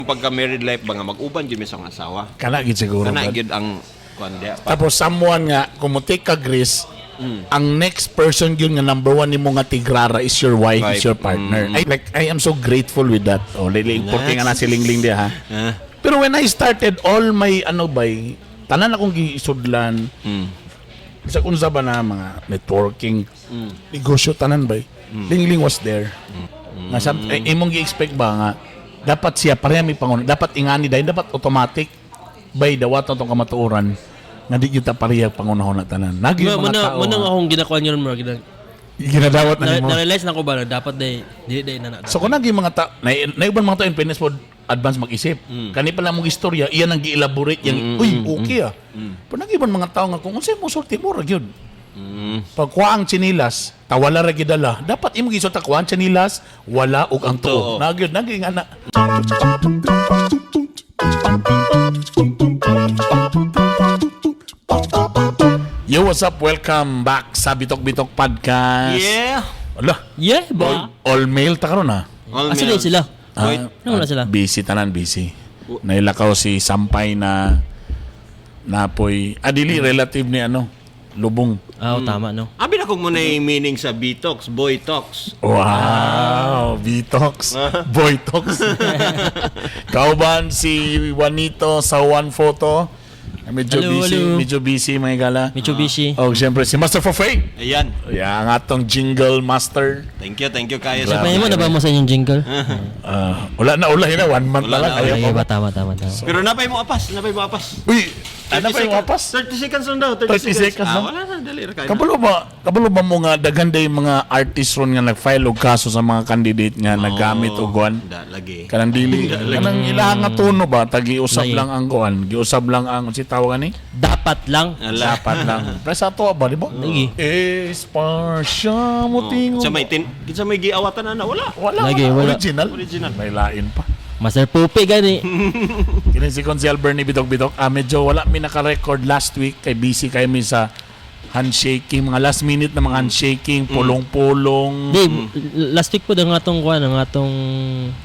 Pagka married life ba nga mag-uban gyud mi sa mga asawa. Kana gid siguro. Kana Brad. gyud ang kuan diha pa. Tapos someone nga kung mo take ka risk, ang next person yun nga number one nimo nga tigrara is your wife, is Wife. your partner. I, like, I am so grateful with that. Oh, lili, porque nga na si Lingling diha, ha. Ah. Pero when I started all my ano bay, tanan akong giisudlan. Sa unsa ba na mga networking, negosyo tanan bay. Lingling was there. Nga eh, imong gi-expect ba nga dapat siya pareha may pangunan, dapat ingani dahil dapat automatic bay dawat na tong kamatuoran nga di gyud ta pareha pangunahon na tanan. Nagi Mo mga na tao. mo na akong ginakuan yun mo gina. Ginadawat na Na, nimo. na-realize na ko ba na dapat day dili day na na. So kung nagi mga tao, na, naiban mga tao in fairness po, advance mag-isip. Kani pa lang mong istorya, iyan ang gi-elaborate yang, uy, okay ah. Pero nag-iban mga tao nga kung unsay mo sulti mo ra gyud. Pagkuha ang tsinilas, tawala ra gidala. Dapat imong gisulta kuha ang tsinilas, wala og ang tuo. Tuo. Nagyud nagi nga na. Yo, what's up? Welcome back sa Bitok Bitok Podcast. Yeah. Ala, Yeah ba? all male ta karon ah. All Asa males. day sila? Wait. Ano wala sila? Busy tanan, busy. Nailakaw si Sampay na napoy. Ah, dili relative ni ano, Lubong. Ah, oh, tama no. Abi na kung muna yung meaning sa B-Talks, Boy Talks. Wow, Vitox, Boytox. Kauban si Juanito sa One Photo. Medyo Hello, busy, hello. medyo busy mga gala. Mitsubishi. Oh, siyempre si Master Fofay. Ayan. Yeah, ang atong jingle master. Thank you kayo sa May mo na ba mo sa inyong jingle? Ah, wala na, wala na, one month Wala na lang. na, Ayaw Ay, pa. ba tama tama tama. Pero napay mo apas, napay mo apas. Uy, ano pa yung apas? 30 seconds lang daw, 30, 30 seconds Ah, lang? wala na, dali ra kayo. Kabalo ba mo nga daghan day mga artist ron nga nag-file og kaso sa mga candidate nga naggamit og kuan? Da, lagi. Kanang dili kanang ilaha nga tono ba tagi-usab Lagi. lang ang kuan, giusab lang ang si tawag ani? Dapat lang. Ala. Dapat lang. Pero sa ato ba di ba? Lagi. Esparsya mo tingo. Sa may tin, kinsa may giawatan ana wala. Wala, Lagi, wala. wala. Original. Original. May lain pa. Master Pupi gani. Kini si Consiel Bernie Bitok Bitok. Ah, medyo wala mi naka-record last week kay busy kay mi sa handshaking, mga last minute na mga handshaking, pulong-pulong. Di last week po ang atong kuan ang atong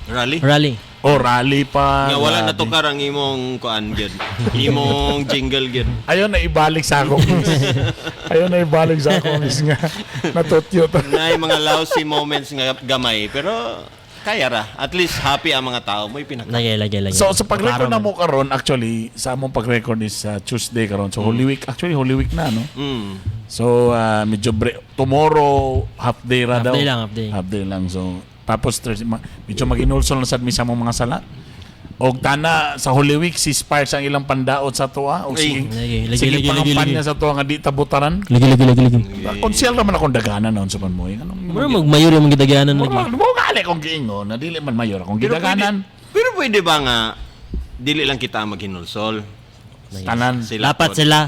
Rally. rally. Oh, rally pa. Nga wala na Grabe. to karang imong kuan gyud. Imong jingle gyud. Ayaw na ibalik sa akong is. Ayaw na ibalik sa akong is nga. Natutyo to. Naay mga lousy moments nga gamay pero kaya ra. At least happy ang mga tao mo pinaka. Lagi lagi lagi. So, sa pag-record Klaro na man. mo karon actually, sa among pag-record is Tuesday karon. So, Holy Week. Actually, Holy Week na, no? So, medyo tomorrow, half day ra Half daw. day lang, half day. Half day lang. So, tapos, Thursday, medyo mag-inulsol na sad mi sa among mga sala. Og tana sa Holy Week si Spires ang ilang pandaot sa tuwa og Ay. sige Lagi, lagi, sige lagi, lagi, pangampanya lagi. sa tuwa nga di tabutaran. Lagi lagi lagi lagi. Konsyel naman akong daganan noon sa panmoy. Anong Mura magmayor yung mga gidaganan lagi. Mura mo gali kong giingon na dili man mayor akong Pero pwede, gidaganan. pero pwede ba nga dili lang kita ang maghinulsol? Tanan. Sila Dapat pod. sila.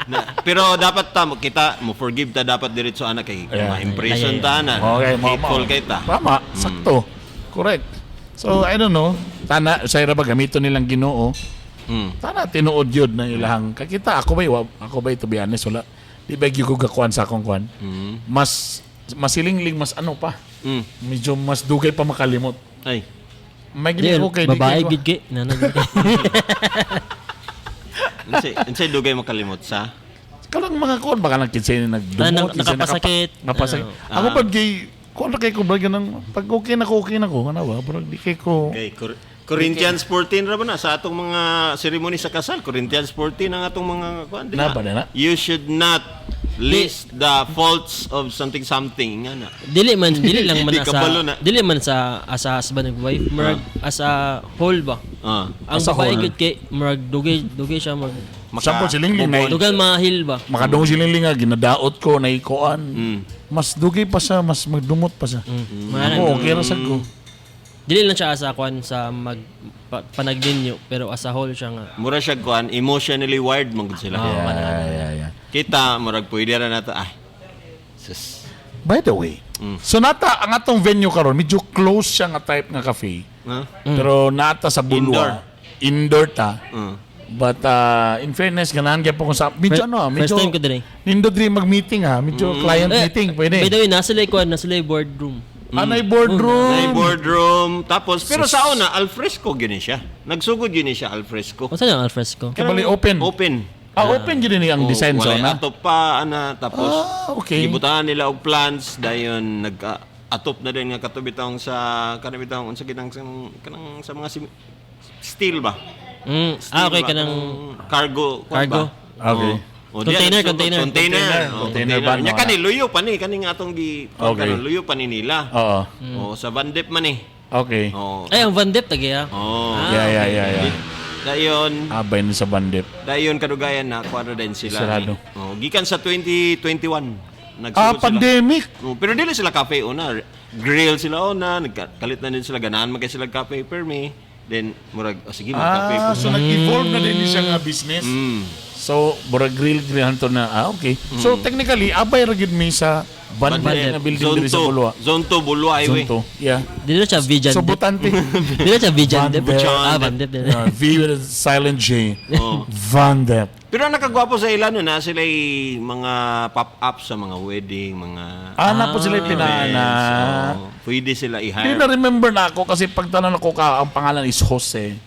Na, pero dapat ta kita mo forgive ta dapat diretso ana kay ma-imprison ta na. Okay, mo Hateful kay ta. Tama, sakto. Correct. So, I don't know. Tana, sa ba gamito nilang Ginoo. Tana tinuod yun na ilahang kakita ako ba to be honest wala. Di ba gyud ko gakuan sa akong kuan. Mas masilingling mas ano pa. Medyo mas dugay pa makalimot. Ay. May Di, gini ko kay di babae kay- gid kay. Nana gid kay. Unsay unsay dugay makalimot sa? Kanang mga kuan baka lang kinsay nagdumot, Ah, kinsay nakapasakit. Napasakit. Ano. Ako pag gay kuan ra kay ko ba ganang pag okay na ko okay na ko ano ba pero di kay ko Okay, Corinthians 14 ra ba na sa atong mga ceremony sa kasal? Corinthians 14 ang atong mga kuan di Na ba na na? You should not list the faults of something something nga na. Dili man dili lang man Di asa kabalo na. dili man sa asa husband ug wife, murag asa whole ba. Ah. Ang As a babae whole. gid kay murag dugay dugay siya mag Sample si Lingling na dugan mahil ba. makadungog si Lingling nga ginadaot ko naikuan. Mas dugay pa siya, mas magdumot pa siya. Mga Ako okay ra sad ko. Dili lang siya asa kuan sa mag panagninyo pero as a whole siya nga. Mura siya kuan emotionally wired man gud sila. Ah, mana. Yeah. Kita murag pwede ra nato ay. Sus. By the way, so nata ang atong venue karon medyo close siya nga type nga cafe. Huh? Pero nata sa Bulwa. Indoor. Indoor ta. But in fairness, ganahan gyud po kung sa medyo ano, medyo First time ko diri. Nindot diri mag-meeting ha, medyo client Eh, meeting pwede. By the way, nasa lay kuan, nasa lay boardroom. Anay boardroom. May boardroom. Tapos, pero sa una, alfresco gyud ni siya. Nagsugod gyud ni siya alfresco. Unsa ang alfresco? Kabali open. Open. Ah, open gyud ni ang design Oh, walay zona. atop pa ana, tapos Ah, okay. gibutangan nila og plants dayon nag atop na din nga katubitong sa kanibitong unsa kitang kanang sa mga steel ba? Ah, Steel okay ba? kanang cargo kuwan Cargo. ba? Okay. Oh. Oh, diyan, Container, nagsugod. container. Container. Container. Oh, Container container. van, Nya wala. kani luyo pa ni kaning atong gi Okay. kanon, luyo pa ni nila. Oo. Oh, sa Vandep man eh. Okay. Oh. Ay, ang Van Dip tagiya. Oh. Yeah. Dayon, Abay ni sa bandip. dayon kadugayan na kuan din sila. Sarado. Oh, gikan sa 2021 nagsugod Ah, sila. pandemic. Oh, pero dili sila cafe una, grill sila una, nagkalit na din sila ganahan man kay sila cafe per me. Then murag oh, sige mag-cafe Ah, po. so nag-evolve na din siya nga business. So, murag grill grill to na. Ah, okay. So, technically, abay ra gyud mi sa Bandip nga building Zone diri sa Bulua. 2, Zone 2 Bulua Highway. Zone 2. Yeah. Dili na siya Vijan So, Dip. butante. Dili na siya Vijan Dip. Van Dip. Ah, Van Dip. V with a silent J. Oh. Van Dep. Pero ang nakagwapo sa ila no na sila mga pop-up sa mga wedding, mga Ah, na po sila events. pinana. Oh, pwede sila Hindi i-hire. na remember na ako kasi pagtanan ako ka, ang pangalan is Jose.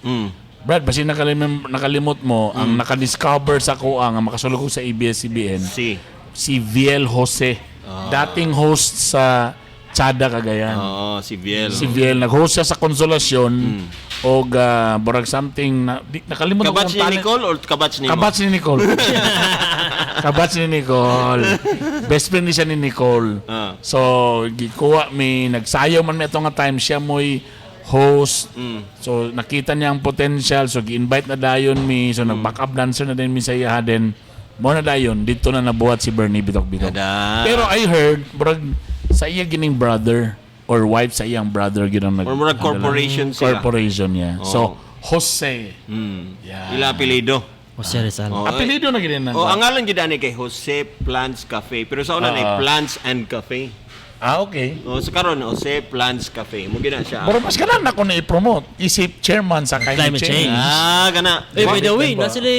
Brad, basta nakalimot mo, ang nakadiscover sa ko ang makasulog ko sa ABS-CBN, Si. si Viel Jose. Dating host sa Chada Cagayan. Oo, si Viel. Si Viel, nag-host siya sa Consolacion og barag something na, di, nakalimot ako Kabatch kung ni talent- Nicole or kabatch ni mo? Kabatch ni Nicole. Kabatch ni Nicole. Best friend ni siya ni Nicole. Ah. So, gikuha mi, nagsayaw man mi ato nga time, siya mo'y host. So, nakita niya ang potential. So, gi-invite na dayon mi. So, nag-backup dancer na din mi sa iya din. Mo na dayon, dito na nabuhat si Bernie Bitok-Bitok. Ada. Pero I heard, brag, sa iya gining brother or wife sa iyang brother ginang nag Or murag corporation sila. Corporation niya. So, Jose. Yeah. Ila apelyido. Jose Rizal. Oh, Apelyido na ginin na. Oh, ang ngalan gyud ani kay Jose Plants Cafe. Pero sa una na Plants and Cafe. Ah, okay. Oh, sa karon Jose Plants Cafe. Mo gina siya. Pero mas kanan ako na i-promote. Isip chairman sa climate, Climate change. change. Ah, kana. Eh, by the way, Ba? nasa sila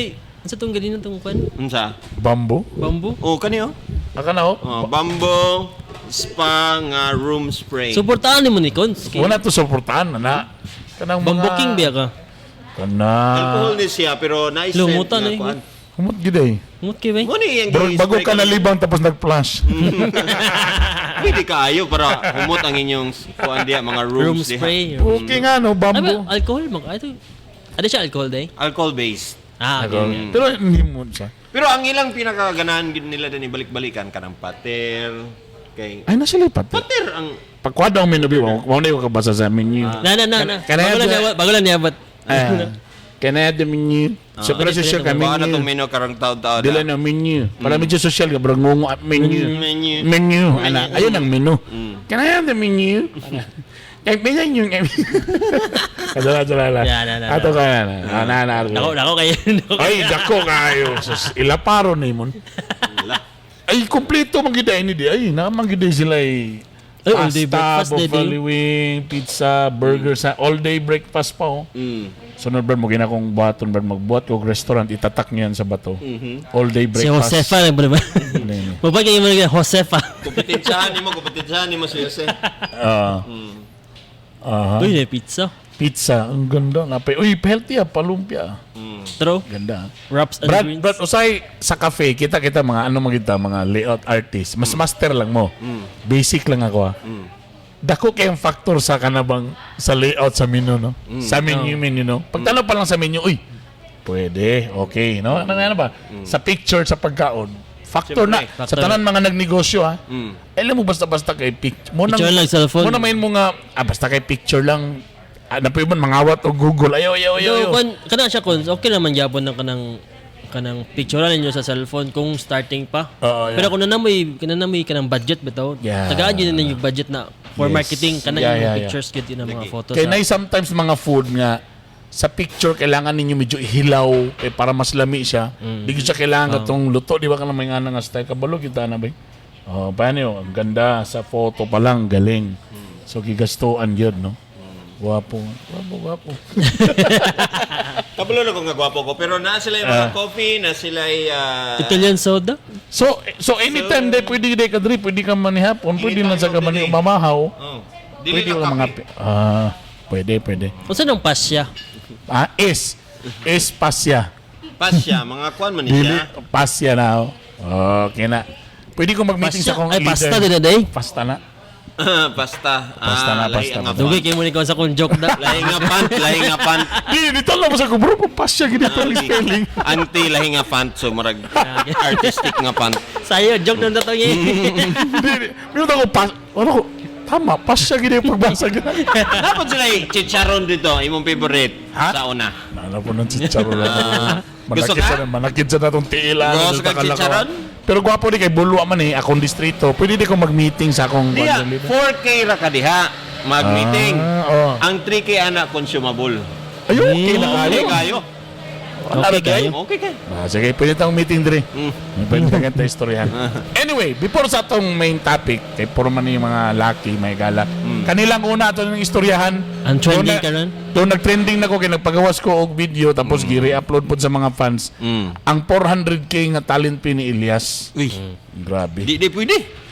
nasa tong ganina tong kwan? Unsa? Bamboo? Bamboo. Oh, kani oh. Aka na oh. Oh, bamboo spa nga room spray. Suportahan nimo ni Cons. Kay Wala to suportahan na na. Kanang mga... Bamboo King biya ka. Kana. Alcohol ni siya pero nice scent Lumutan, nga eh. kuan. Humot gid eh. Ngut kay bay. Mo ni iyang Bago, bago gi-spray ka nalibang tapos nag-flash. Pwede kaayo para humot ang inyong kuan diha mga rooms Room diha. spray. Okay nga no, Ay ba, bamboo. alcohol mag ay ito. Ano siya alcohol day? Alcohol based. Ah, okay. Pero hindi mo siya. Pero ang ilang pinakaganahan gid nila din ibalik-balikan kanang pater kay Ay, nasa lipat. pater ang Pagkwada ang menu, wala na yung kabasa sa menu. Na na na na. Kana- Bago lang niya, bago lang niya but Ah, Can I add the menu? So, pero social ka Baka na menu. tong menu karong taon-taon. Dila na menu. Para medyo social ka, bro, ngungo at menu. Menu. Menu. Ana, ayun ang menu. Can I have the menu? Kay menu yung Kadala dala la. Yeah, na, na, na. Ato ka na. Na na na. Dako dako kayo. Dako. Ay, dako kayo. Sus, ilaparo ni mon. Ay, kompleto man gid ay ni di. Ay, na man gid sila ay Ay, all day pasta, breakfast, day, buffalo wing, pizza, burger sa all day breakfast pa oh. Sunod brad mo gina kong buhaton brad magbuhat kog restaurant itatak niyan sa bato. All day Si breakfast. Josefa na ba? Ano yun? Mabag kayo mo na Josefa. Kompetensyahan nimo si Jose. Ah. Aha. Uy, may pizza. Pizza, ang ganda. Napay. Uy, healthy ah, palumpia. True. Ganda. ah. Wraps and Brad, greens. Brad, usay sa cafe, kita-kita mga ano magita, mga layout artist. Mas master lang mo. Basic lang ako ah. Dako kayong factor sa kanabang sa layout sa menu, no? Sa menu, menu, no? Pagtanaw pa lang sa menu, uy, pwede, okay, no? Ano, ano ba? Sa picture, sa pagkaon, factor na. Siyempre. Sa tanan mga nagnegosyo, ha? Alam mo, basta-basta kay picture. Mo Picture lang, cellphone. Mo na main mo nga, basta kay picture lang. Ah, napoy man, mangawat o Google. Ayaw, ayaw, ayaw. Do ayaw. kon kana siya kon okay naman gyapon ng kanang kanang picture ninyo sa cellphone kung starting pa. Oo, yeah. Pero kung nanamoy kanang kanang budget bitaw. Yeah. Tagaan yun ninyo budget na for Yes. marketing kanang Yeah, yung yeah. pictures gyud yun ang mga photos. Kaya na sometimes mga food nga sa picture kailangan ninyo medyo hilaw eh, para mas lami siya. Di ko siya kailangan katong luto, di ba ka may nga nga style kabalo kita na ba? Oh, paano yun? Ang ganda sa photo pa lang, galing. So gigastuan yun, no? Guwapo. Guwapo, guwapo. Kabalo na kung gwapo ko pero na sila yung mga coffee, na sila Italian soda? So anytime day pwede day ka diri, pwede ka manihapon, pwede lang sa ka Anytime of the mani day. mamahaw. Oh. Dili Pwede na wala mga kape. Ah, pwede, pwede. Unsa nang pasya? Ah, is. Is pasya. Pasya, mga kwan man ni Dili, siya. pasya na. Oh. Okay na. Pwede ko mag-meeting Pasya? sa akong Ay, leader. pasta din na day. Pasta na. Pasta. Pasta na, Ah, lahi pasta ang na. nga Dugay font. kay mo ni sa akong joke da. Lahi nga font, lahi nga font. Di, dito lang mo sa ko, bro, pasya gini Ah, spelling. Anti lahi nga font so murag artistic nga font. Sayo joke nang datong eh. Di, di. Minut ako, pas, ano ko, tama, pasya gini yung pagbasa gini. Dapat sila chicharon dito, imong favorite Ha? sa una. Nala po ng chicharon lang. Ah. Gusto Manakit ka? sa manakit sa natong tiila. Gusto ka chicharon? Pero gwapo di kay bulwa man eh, akong distrito. Pwede di ko mag-meeting sa akong Diha, 4K ra ka diha mag-meeting. Ah, oh. Ang 3K ana consumable. Ay, okay na kayo. Okay kayo. Wala Okay na kayo. kayo. Okay kay. Ah, sige, pwede tayong meeting dire. Pwede tayong tayo istoryahan. Anyway, before sa atong main topic, kay puro man yung mga laki, may gala. Kanilang una ato ng istoryahan. Ang trending Doon karon? Doon nag-trending na ko kay nagpagawas ko og video tapos gi-re-upload pod sa mga fans. Ang 400K nga talent fee ni Elias. Uy, Grabe. di di pwede.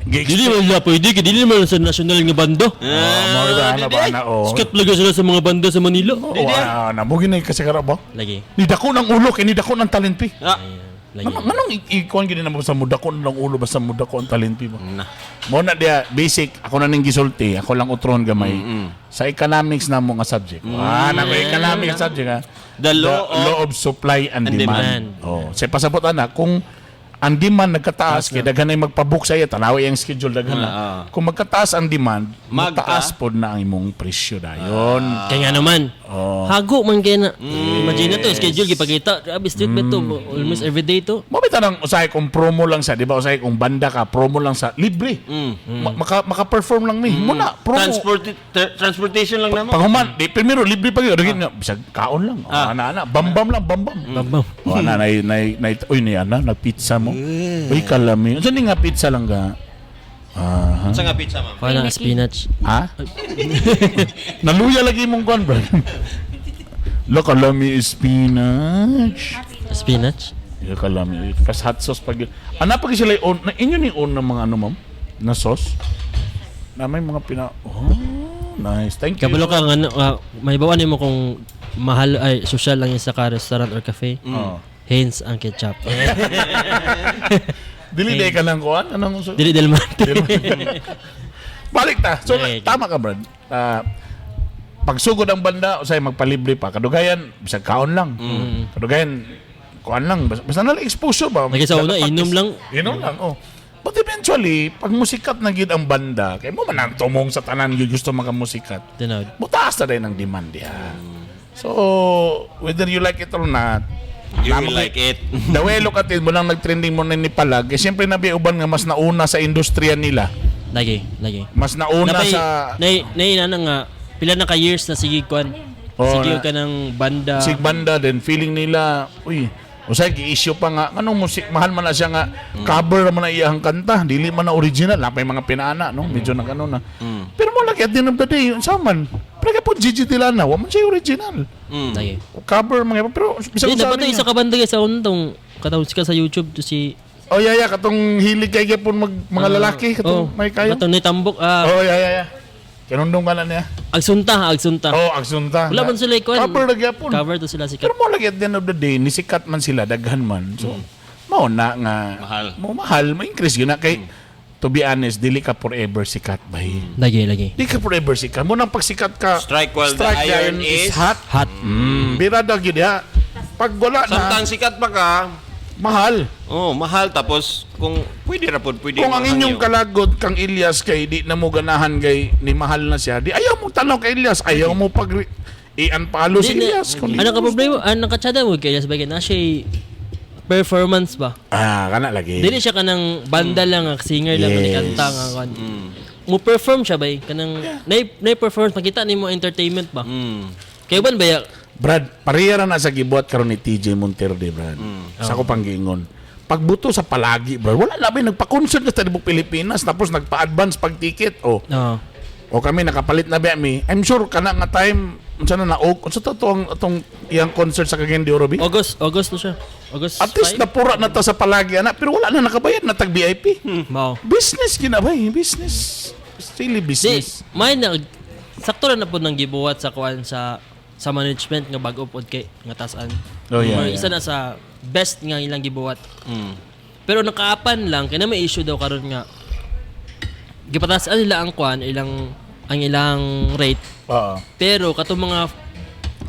Dili man sila pwede kay dili man sa national nga bando. Oh, mo ba Ah, ana ba ana oh. Sikat lagi sila sa mga bando sa Manila. Oh, ah, na mo ginay kasi kara ba? Lagi. Ni dako ng ulo kay ni dako ng talent fee. Ah, Lagi. Manong manong ikuan gini na mo sa mudako ng ulo basta mudako ang talent fee ba? na. Mo na dia basic ako na ning gisulti, ako lang utron gamay. Sa economics na mo nga subject. Ah, na ko economics subject ha. The law of supply and, and demand. demand. Oh, sa pasabot ana kung ang demand nagkataas kay daghan ay magpa-book sa iya tanawi ang schedule daghan na. Ah, ah. Kung magkataas ang demand, Magka- mataas pod na ang imong presyo dayon. Kaya nga naman. Oh. Hago man kay na. Imagine na to, schedule gipakita. Grabe street ba to? Almost everyday to. Mo bitaw nang usahay kung promo lang sa, di ba? Usahay kung banda ka, promo lang sa libre. Maka-perform lang ni. Muna promo. Transportation lang namo. Paghuman, di primero libre pa gyud. Ah. Bisag kaon lang. Oh, ana ana, bambam lang, bambam. Bambam. Oh, ana nay nay nay uy ni ana nagpizza mo. Uy kalami. Unsa ni nga pizza lang ga? Ah. Sa nga pizza, ma'am. Kuha na spinach. Ha? Naluya lagi mong kuan, bro. Lo kalami spinach. Spinach? Yo kalami. Kas hot sauce pag ana pag sila on na inyo ni on ng mga ano ma'am na sauce. Na may mga pina Oh, nice. Thank you. Kabalo ka nga, ano, may bawan mo kung mahal ay social lang isa ka restaurant or cafe. Oh. Heinz ang ketchup. Dili day ka lang kuan anong Dili Del Monte. Balik ta. So, Okay, okay. tama ka, Brad. Ah, pagsugod ang banda, usay magpalibre pa. Kadugayan, bisag kaon lang. Kadugayan, kuan lang. Basta, basta na lang exposure ba? Lagi sa una, inom lang. Inom lang, oh. But eventually, pag musikat na gid ang banda, kay mo man ang tumong sa tanan gyud gusto makamusikat. Tinawd. Mutaas na din ang demand diha. So, whether you like it or not, You Tama will like it. The way look at it, mo lang nag-trending mo na ni Palag, eh, siyempre nabi uban nga mas nauna sa industriya nila. Lagi, lagi. Mas nauna Napay, sa nay, nay, na nga, pila na ka years na sige kwan. Oo, sige na- ka ng banda. sig banda then feeling nila uy usay gi-issue pa nga anong musik mahal man na siya nga cover man na iyang kanta dili man na original napay mga pinaana no medyo na kano na pero mo lagi at the end of the day unsa man pero po Gigi Dilana wa man siya original Lagi. cover mga pero bisag Di, unsa dapat niya. isa ka banda guys sa untong katawag ka sa YouTube to si oh yeah yeah katong hilig kay gyapon mag mga lalaki katong oh, may kayo Katong nitambok ah oh yeah yeah yeah kinundong ka na niya agsunta, agsunta. oh agsunta Wala man sila ikuan. cover na gyapon Cover to sila sikat. Pero mo lagi at the end of the day, nisikat man sila, daghan man. So, mao na nga. Mahal. Mo mahal, mo increase yun na kay to be honest, dili ka forever sikat bay. Lagi, lagi. Di ka forever sikat. Mo nang pagsikat ka, Strike while the iron is hot. Hot. Birada gyud ha. Pag wala na, Samtang sikat pa ka, mahal. oh, mahal tapos kung pwede ra pod, pwede Kung ang inyong mahangyo. kalagot kang Elias kay di na mo ganahan kay ni mahal na siya, di ayaw mo tanaw kay Elias, ayaw mo pag i-unfollow si Di na- Elias. Kung di Ano mo ka gusto. problema? Ano katsada mo kay Elias Bagay na siya performance ba? Ah, kana lagi. Dili siya kanang banda lang, ang singer lang Yes. yes. kanta nga kan. Mo perform siya bay kanang nay nay performance makita nimo entertainment ba? Kay ban ba ya? Brad, pareha ra na sa gibuhat karon ni TJ Monterde, Brad. Sa ko panggiingon. Pagbuto sa palagi, Brad. Wala labi nagpa-concert na sa Tibok Pilipinas tapos nagpa-advance pag ticket. Oh. Oo. O kami nakapalit na ba mi. I'm sure kana nga time unsa na na unsa to atong atong iyang concert sa Cagayan de Oro bi? August, August to siya. August At least 5? napura na ta sa palagi ana pero wala na nakabayad na tag VIP. Mao. Business ginabay, business. It's really Di, business. may na sakto ra na pod nang gibuhat sa kuan sa management nga bag-o pod kay nga tasan. Oh, yeah, Or yeah. isa na sa best nga ilang gibuhat. Pero nakaapan lang kay na may issue daw karon nga gipatasan nila ang kuan ilang ang ilang rate, Oo. pero katong mga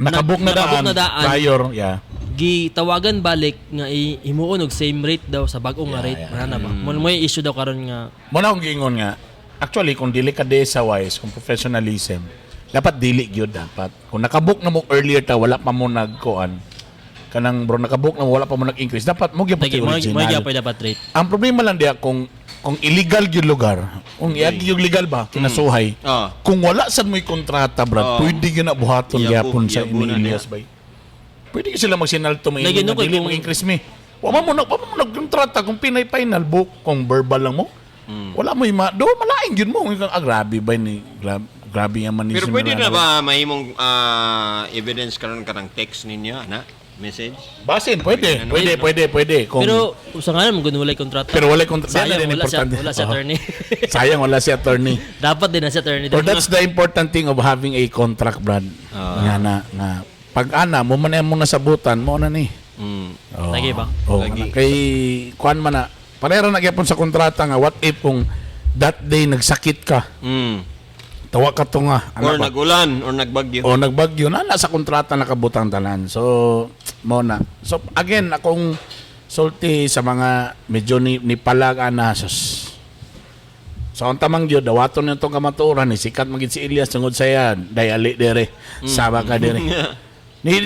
Nakabook na nakabook daan, na daan. prior, yeah. Gitawagan balik nga himuon og same rate daw sa bag-o nga rate. Yeah. Wala na ba? Mo may issue daw karon nga. Mo na akong giingon nga, actually, kung dili ka desa wise, kung professionalism, dapat dili gyud dapat. Kung nakabook na mo earlier ta, wala pa mo nagkuan, kanang bro, nakabook na mo, wala pa mo nag-increase, dapat mo gyud Lagi pati mo original. gyapon dapat rate. Ang problema lang diya kung illegal gyud lugar, kung iagi yung legal ba, kinasuhay. Kung wala sad mo'y kontrata, brad, pwede gyud na buhaton Iyabu, gyapon sa iyabu na ini Elias bay. Pwede gyud sila magsinalto may Lagi no, nga dili kung- mag-increase mi. Wa man mo na, wa man mo nagkontrata kung pinay final book, kung verbal lang mo. Wala mo ima, do malain gyud mo. Ah, grabe ba ni grabe, grabe nga man ni Pero si pwede na Miranda. ba mahimong evidence karon kanang text ninyo ana? Message? Basin, pwede, pwede, pwede, pwede. Kung, Pero usa nga naman walay kontrata. Pero walay kontrata. Sayang, Yan na din wala siya, importante. wala si Oo. attorney. Sayang wala si attorney. Dapat din na si attorney. Or that's the important thing of having a contract, Brad. Nga na, nga. Pag ana, mo man mo nasabutan, mo na ni. Oo. Lagi ba? Oo, Lagi. ana. Kay, kuan man na, parera na gyapon sa kontrata nga, what if kung that day nagsakit ka, tawa ka to nga. Or Ana ba? nagulan or nagbagyo. O nagbagyo na, nasa kontrata nakabutang tanan. So, mo na. So, again, akong sulti sa mga medyo ni palag ana sus. So, ang tamang gyud dawaton nito itong kamatuoran ni sikat magid si Elias tungod sa yan dayali dere saba ka dere ni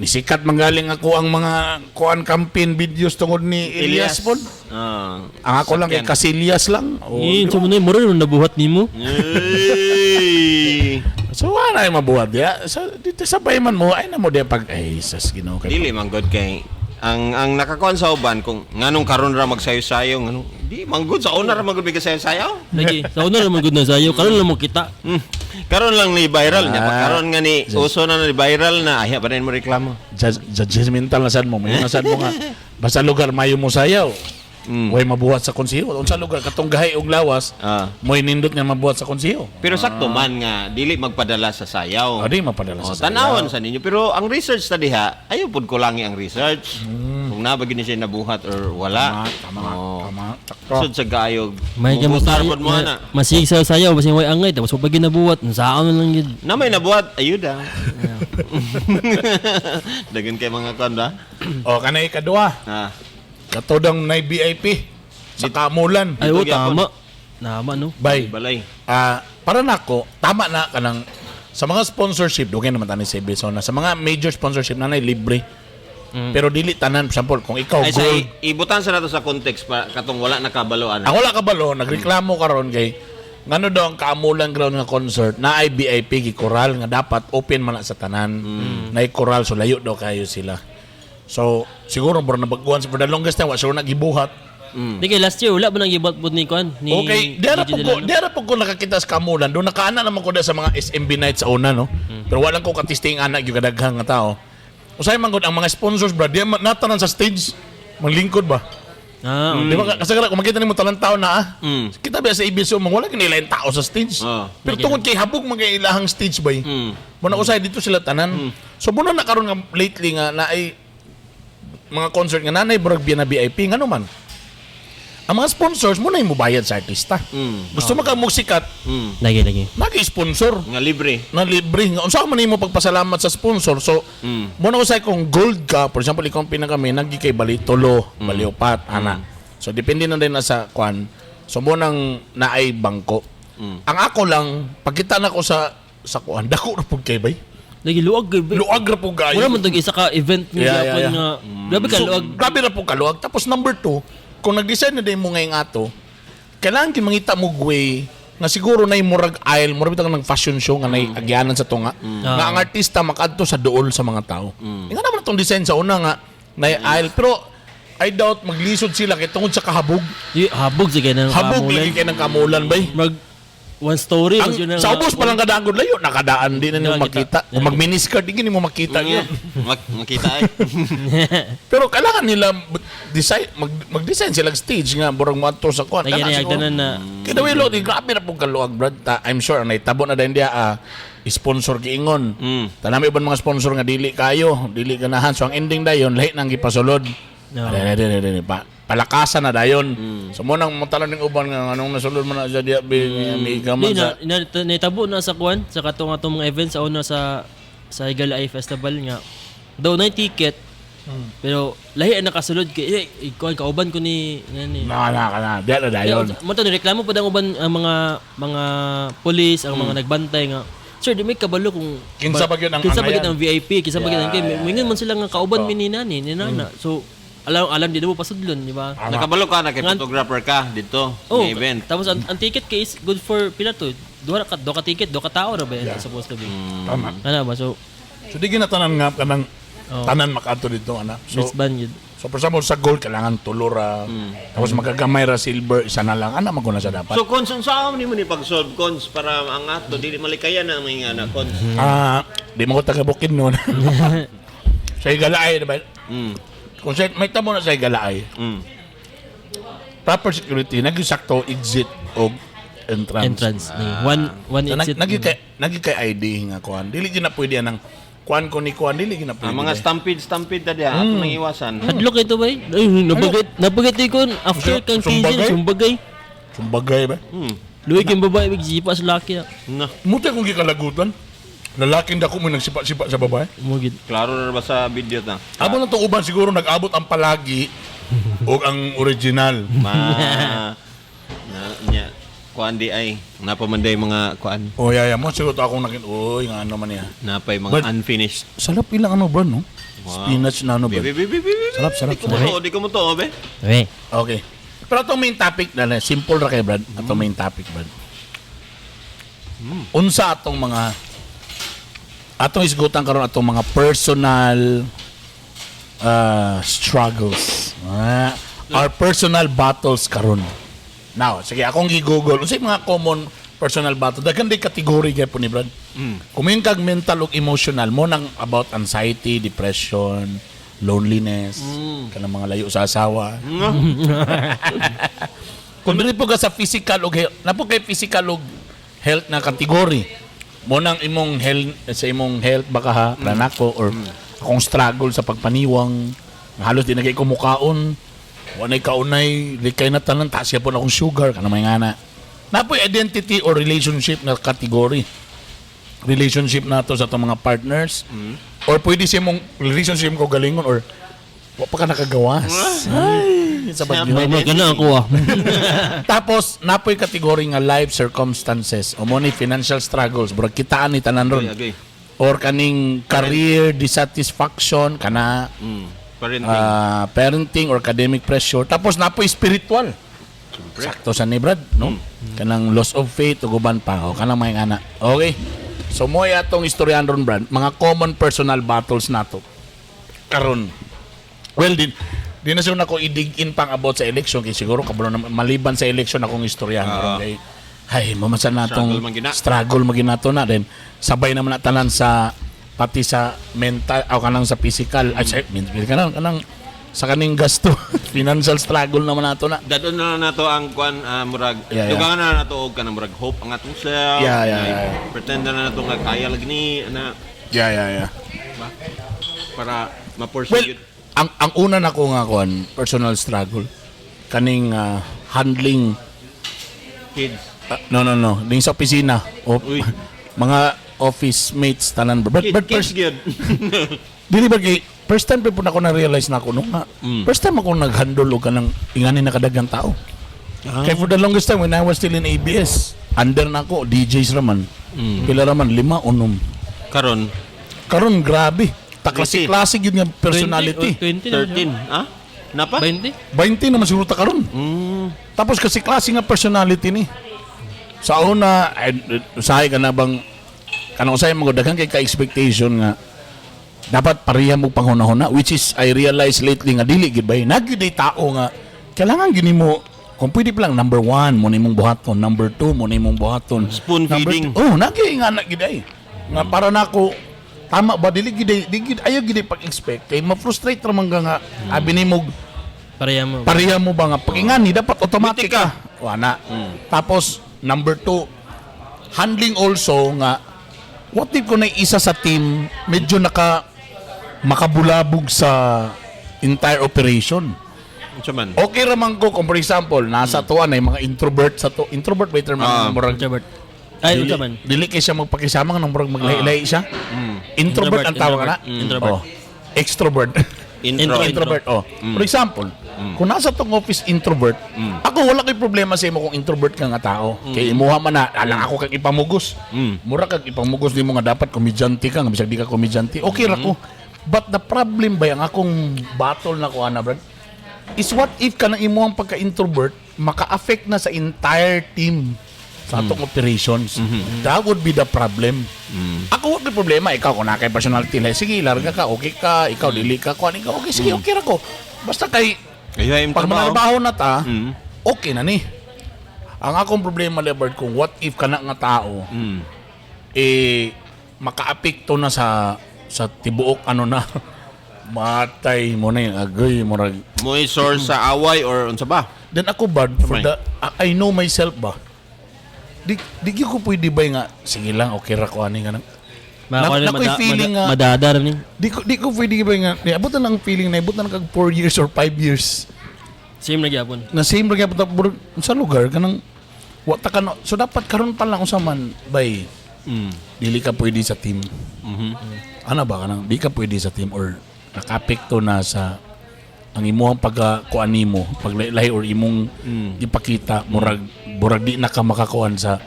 sikat manggaling ako ang mga kuan campaign videos tungod ni Elias, pod. Ang ako lang kay Sakyan. Casillas lang. O, Eh, sa mo na mura nung nabuhat nimo. Ey! So wala yung mabuhat ya. So dito sabay man mo ay na mo diya pag ay sas Ginoo kay. Dili man good kay ang nakakuan sa uban kung nganong karon ra magsayo-sayo, nganong di man good sa una ra man gud may kasayo-sayo. Lagi, sa una naman gud na sayo, karon lang mo kita. Karon lang ni viral niya pa Ah. karon nga ni uso na ni viral na ay pa rin mo reklamo. Judgmental na sad mo. May na sad mo nga. Basta lugar mayo mo sayaw. Way mabuhat sa konseho. Unsa lugar katong gahi og lawas, mo'y nindot nga mabuhat sa konseho. Pero sakto man nga dili magpadala sa sayaw. O, di mapadala Oh, sa sayaw. tanawon sa ninyo pero ang research ta diha ayo pud kulangi ang research. Kung naa ba gini siya nabuhat or wala. Tama, tama, Oh. tama. Takto. Sud sa gaayog. May ka Mubutar pod mo ana. Masig sa sayo, basing way angay tapos pag ginabuhat, saan na lang gid. Na may nabuhat ayuda. Dagan kay mga kuan ba? O kanay kadua. Katodang nay VIP sa Kamulan. Ay, oh, gyapon. tama. Tama no. Bay. Balay. Ah, para nako, tama na kanang sa mga sponsorship, dugay naman tani sa Ibisona. Sa mga major sponsorship na libre. Pero dili tanan, for example, kung ikaw Ay sa gold, ibutan sa nato sa context pa katong wala nakabalo ana. ang wala kabalo, nagreklamo karon kay ngano daw ang Kaamulan ground nga concert na ay VIP gi koral nga dapat open man na sa tanan. Na koral so layo daw kayo sila. So siguro bro nabaguan for the longest time wa sure nagibuhat. Di kay last year wala ba nang gibuhat pod ni kuan ni Okay, diara DJ po ko, Delano? diara po ko nakakita sa Kamulan. Doon nakaana naman ko da sa mga SMB nights sa una no. Pero walang ko katisting anak yung kadaghang nga tao. Usay man gud ang mga sponsors bro, di natanan sa stage. Manglingkod ba? Ah, Di ba kasi kung makita nimo talang tao na ah. Mm. Kita ba sa ibiso mo wala gid nila yung tao sa stage. Pero tungod kay habog man kay ilahang stage bay. Muna usay dito sila tanan. So muna na karon nga lately nga naay mga concert nga nanay burag biya na VIP ngano man. Ang mga sponsors mo na yung mubayad sa artista. Gusto mo ka mo sikat, Lagi lagi. nag-sponsor Nga libre. na libre nga unsa man nimo pagpasalamat sa sponsor, so mo na usay kung gold ka, for example, ikaw ang pinakami nagi kay bali tulo, bali upat ana, so depende na din na sa kwan, so mo nang naay bangko. Ang ako lang pagkita na ko sa kuan dako ra pud kay bay. Lagi luag gyud. Luag ra pud kayo. Wala man tong isa ka event nga gyapon Yeah. nga grabe ka So, luag. grabe ra pud kaluag. Tapos number two, kung nag-design na din mo ngayong ato, kailangan kin mangita mo way nga siguro na murag aisle, murag bitang ng fashion show nga nay agyanan sa tunga, nga ang artista makadto sa duol sa mga tao. Nga naman itong design sa una nga nay aisle, pero I doubt maglisod sila kay tungod sa kahabog. Di habog sige nang Habog kamulan. lagi kay ng kamulan bay. Mag One story Ang, man yun sa ubos pa lang kadaan gud layo nakadaan di na nimo Nakita. makita. Kung mag miniskirt di gini mo makita yun. Makita ay. Pero kailangan nila design mag-design sila og stage nga burang moadto sa kuan. Lagi Kana na siguro. hagdanan na. Kaya wilo di grabe na pong kaluag brad. Ta, I'm sure ang naitabo na din dia sponsor giingon. Tanami uban mga sponsor nga dili kayo, dili ganahan. So ang ending dayon lahi nang gipasulod. No. Are, are, are, are, pa, palakasan na dayon. So mo nang motalon ning uban nga anong nasulod man na sa diya bi may gaman Di sa na, na naitabo na sa kuan sa katong atong mga events sa una sa Higalaay Festival nga. Daw na ticket. Pero lahi ang nakasulod kay eh, kuan kauban ko ni ngani. Na na na, diya na dayon. Mo to nireklamo pa ang uban ang mga pulis, ang mga nagbantay nga sir, di may kabalo kung Kinsa ba gyud ang kinsa ba gyud angayan? ang VIP, kinsa ba gyud ang kay mingon man sila nga kauban mi ni nani, ni nana. So alam alam di na mo pasudlon, di ba? Nakabalo ka na kay photographer ka dito Oh, nga event. tapos ang ticket kay is good for pila to. Duha ka ticket, duha ka tao ra ba yan supposed to be. Tama. Ano ba? So, So di ginatanan nga kanang Oh. tanan makaadto dito ana. So wristband yun. So for example sa gold kailangan tulo ra. Tapos magagamay ra silver isa na lang ana man ko na sa dapat. So cons unsa ni mo ni pag-solve cons para ang ato dili malikayan na mga ana cons. Ah, di mo ko taga bukid noon. Sa Higalaay, di ba? Kung sa, may tamo na sa Higalaay, proper security, nag-sakto exit o entrance. Entrance. One one So, exit. nag kay ID nga kuan. Dili gyud na pwede anang kuan ko ni kuan dili gyud na pwede. Ang mga stampede stampede ta diha ato nang iwasan. Hadlok ito ba? Ay, nabagit ko after kang Sumbagay? season, sumbagay. Sumbagay ba? Luwi kang babae, magsipa sa laki na. Na, Muti kung gikalagutan. Lalaking dako mo nagsipa-sipa sa babae. Mugid. klaro na ba sa video ta? Amo na itong uban siguro nag-abot ang palagi o ang original. Ma na nya kuan di ay napamanday mga kuan O yaya mo siguro to akong nakin oy nga ano man niya. napay mga unfinished. Sarap ilang ano bro no? Spinach na ano bro. Bi bi bi bi. bi. Sarap, sarap, Di ko mo to, di ko mo to, be. Okay. Okay. Pero itong main topic na na, simple ra kay Brad. Atong main topic Brad. Unsa atong mga atong isgutan karon atong mga personal struggles. Ah, our personal battles karon. Now, sige, akong gi-google unsay mga common personal battle. Daghan day category gyud po ni Brad. Kung main kag mental ug emotional mo nang about anxiety, depression, loneliness, kanang mga layo sa asawa. Kung dili po ka sa physical ug health, na po kay physical ug health na category. Mo nang imong health sa imong health baka ha, pranako or akong struggle sa pagpaniwang, halos di na kay kumukaon. Wa nay kaunay, likay na tanan taas po na akong sugar kana may ngana. Napoy identity or relationship na category. Relationship nato sa atong mga partners or pwede sa imong relationship ko galingon or wa pa ka nakagawas. Ay, sa bagyo. Mama, gana ako ah. Tapos napoy kategory nga life circumstances o mo ni financial struggles murag kitaan ni tanan ron. Agay, agay. Or kaning career dissatisfaction kana Parenting. Parenting or academic pressure. Tapos napoy spiritual. Sakto sa ni Brad, no? Kanang loss of faith ug uban pa o kanang mga ana. Okay. So mo atong istoryahan ron Brad, mga common personal battles nato. Karon. Well, din di na siguro nako i-dig in pang about sa election kay siguro kabalo na maliban sa election akong istoryahan karon kay ay mamasan natong Struggle man gina. struggle man ginato na then sabay naman na tanan sa pati sa mental o kanang sa physical ay sa kanang kanang sa kaning gasto financial struggle naman nato na. Dadon na lang nato ang kuan murag dugangan na lang nato og kanang murag hope ang atong self. Yeah. Pretend na lang nato nga kaya lagi ni na Yeah. para ma-pursue Well, yun. ang una na ko nga kuan personal struggle kaning handling Kids. No no no ding sa opisina o Uy. mga office mates tanan but, Kid, but kids first gyud. dili ba kay first time pa po na ako na-realize na ako no nga first time ako nag-handle og kanang ingani na kadaghang tao. Kay for the longest time when I was still in ABS, under na ako DJs raman. Pila raman lima unom. Karon Karon grabe. Ta klase gyud nga personality. 20 na siya. 13, ah? Napa? 20? 20 naman siguro ta karon. Tapos kasi klase nga personality ni. Sa una, ay, usahay ka na bang kanang usahay mo daghan kay ka expectation nga dapat pareha mo panghuna-huna, which is I realize lately nga dili gid bay nagyud ay tao nga kailangan gini mo Kung pwede pa lang, number one, mao na imong buhaton. Number two, mao na imong buhaton. Spoon Number feeding. Oh, nagi nga na gid ay. Nga para nako tama ba, dili gid di gid ayo gid pag-expect kay ma-frustrate ra man ka nga abi nimo Pareha mo. pareha mo ba nga pag-ingani dapat automatic Bitik ka. ka. Wala. Tapos number two, handling also nga what if kung na isa sa team medyo naka makabulabog sa entire operation? Unsa man? Okay ra man ko kung for example nasa tuwa na yung mga introvert sa to, introvert ba yung term? Murag Introvert. Ay, dili, unsa man? dili kay siya magpakisama nga nang murag maglahi-lahi siya. Introvert ang tawag na. Introvert. Oh. Extrovert. Intro. Intro. Introvert, oh. For example, kung nasa tong office introvert, ako wala kay problema sa imo kung introvert ka nga tao. Kay imuha man na, alang ako kag ipamugos. Mura kag ipamugos nimo nga dapat komedyante ka, nga bisag di ka komedyante. Okay ra ko. But the problem ba ang akong battle na ko ana, Brad, is what if kanang imuhang pagka-introvert maka-affect na sa entire team sa atong operations? That would be the problem. Ako wala problema. Ikaw, kung naa kay personality, like, sige, larga ka, okay ka, ikaw, dili ka, kuan, ikaw, okay, sige, okay ra ko. Basta kay, Ay, yung pag trabaho. manarbaho na ta, okay na ni. Ang akong problema, Lebert, kung what if kana nga tao, eh, makaapekto na sa tibuok ano na, matay mo na yung agoy, murag, Mo'y source sa away or unsa ba? Then ako ba, for Kamay. the, I know myself ba, di gyud ko pwede ba nga, sige lang, okay ra ko ani nga nang. Nakoy feeling nga- Madadar ni. Di ko pwede ba nga, di, abot na lang feeling na, abot na lang kag 4 years or 5 years. Same na gyapon. Na same ra gyapon ta murag, sa lugar, kanang, wa ta ka no- so dapat karon pa lang unsa man, bay, dili ka pwede sa team. Ano ba kanang, di ka pwede sa team or nakapekto na sa ang imuhang pagka kuan nimo, paglahi or imong ipakita, murag murag di na ka makakuan sa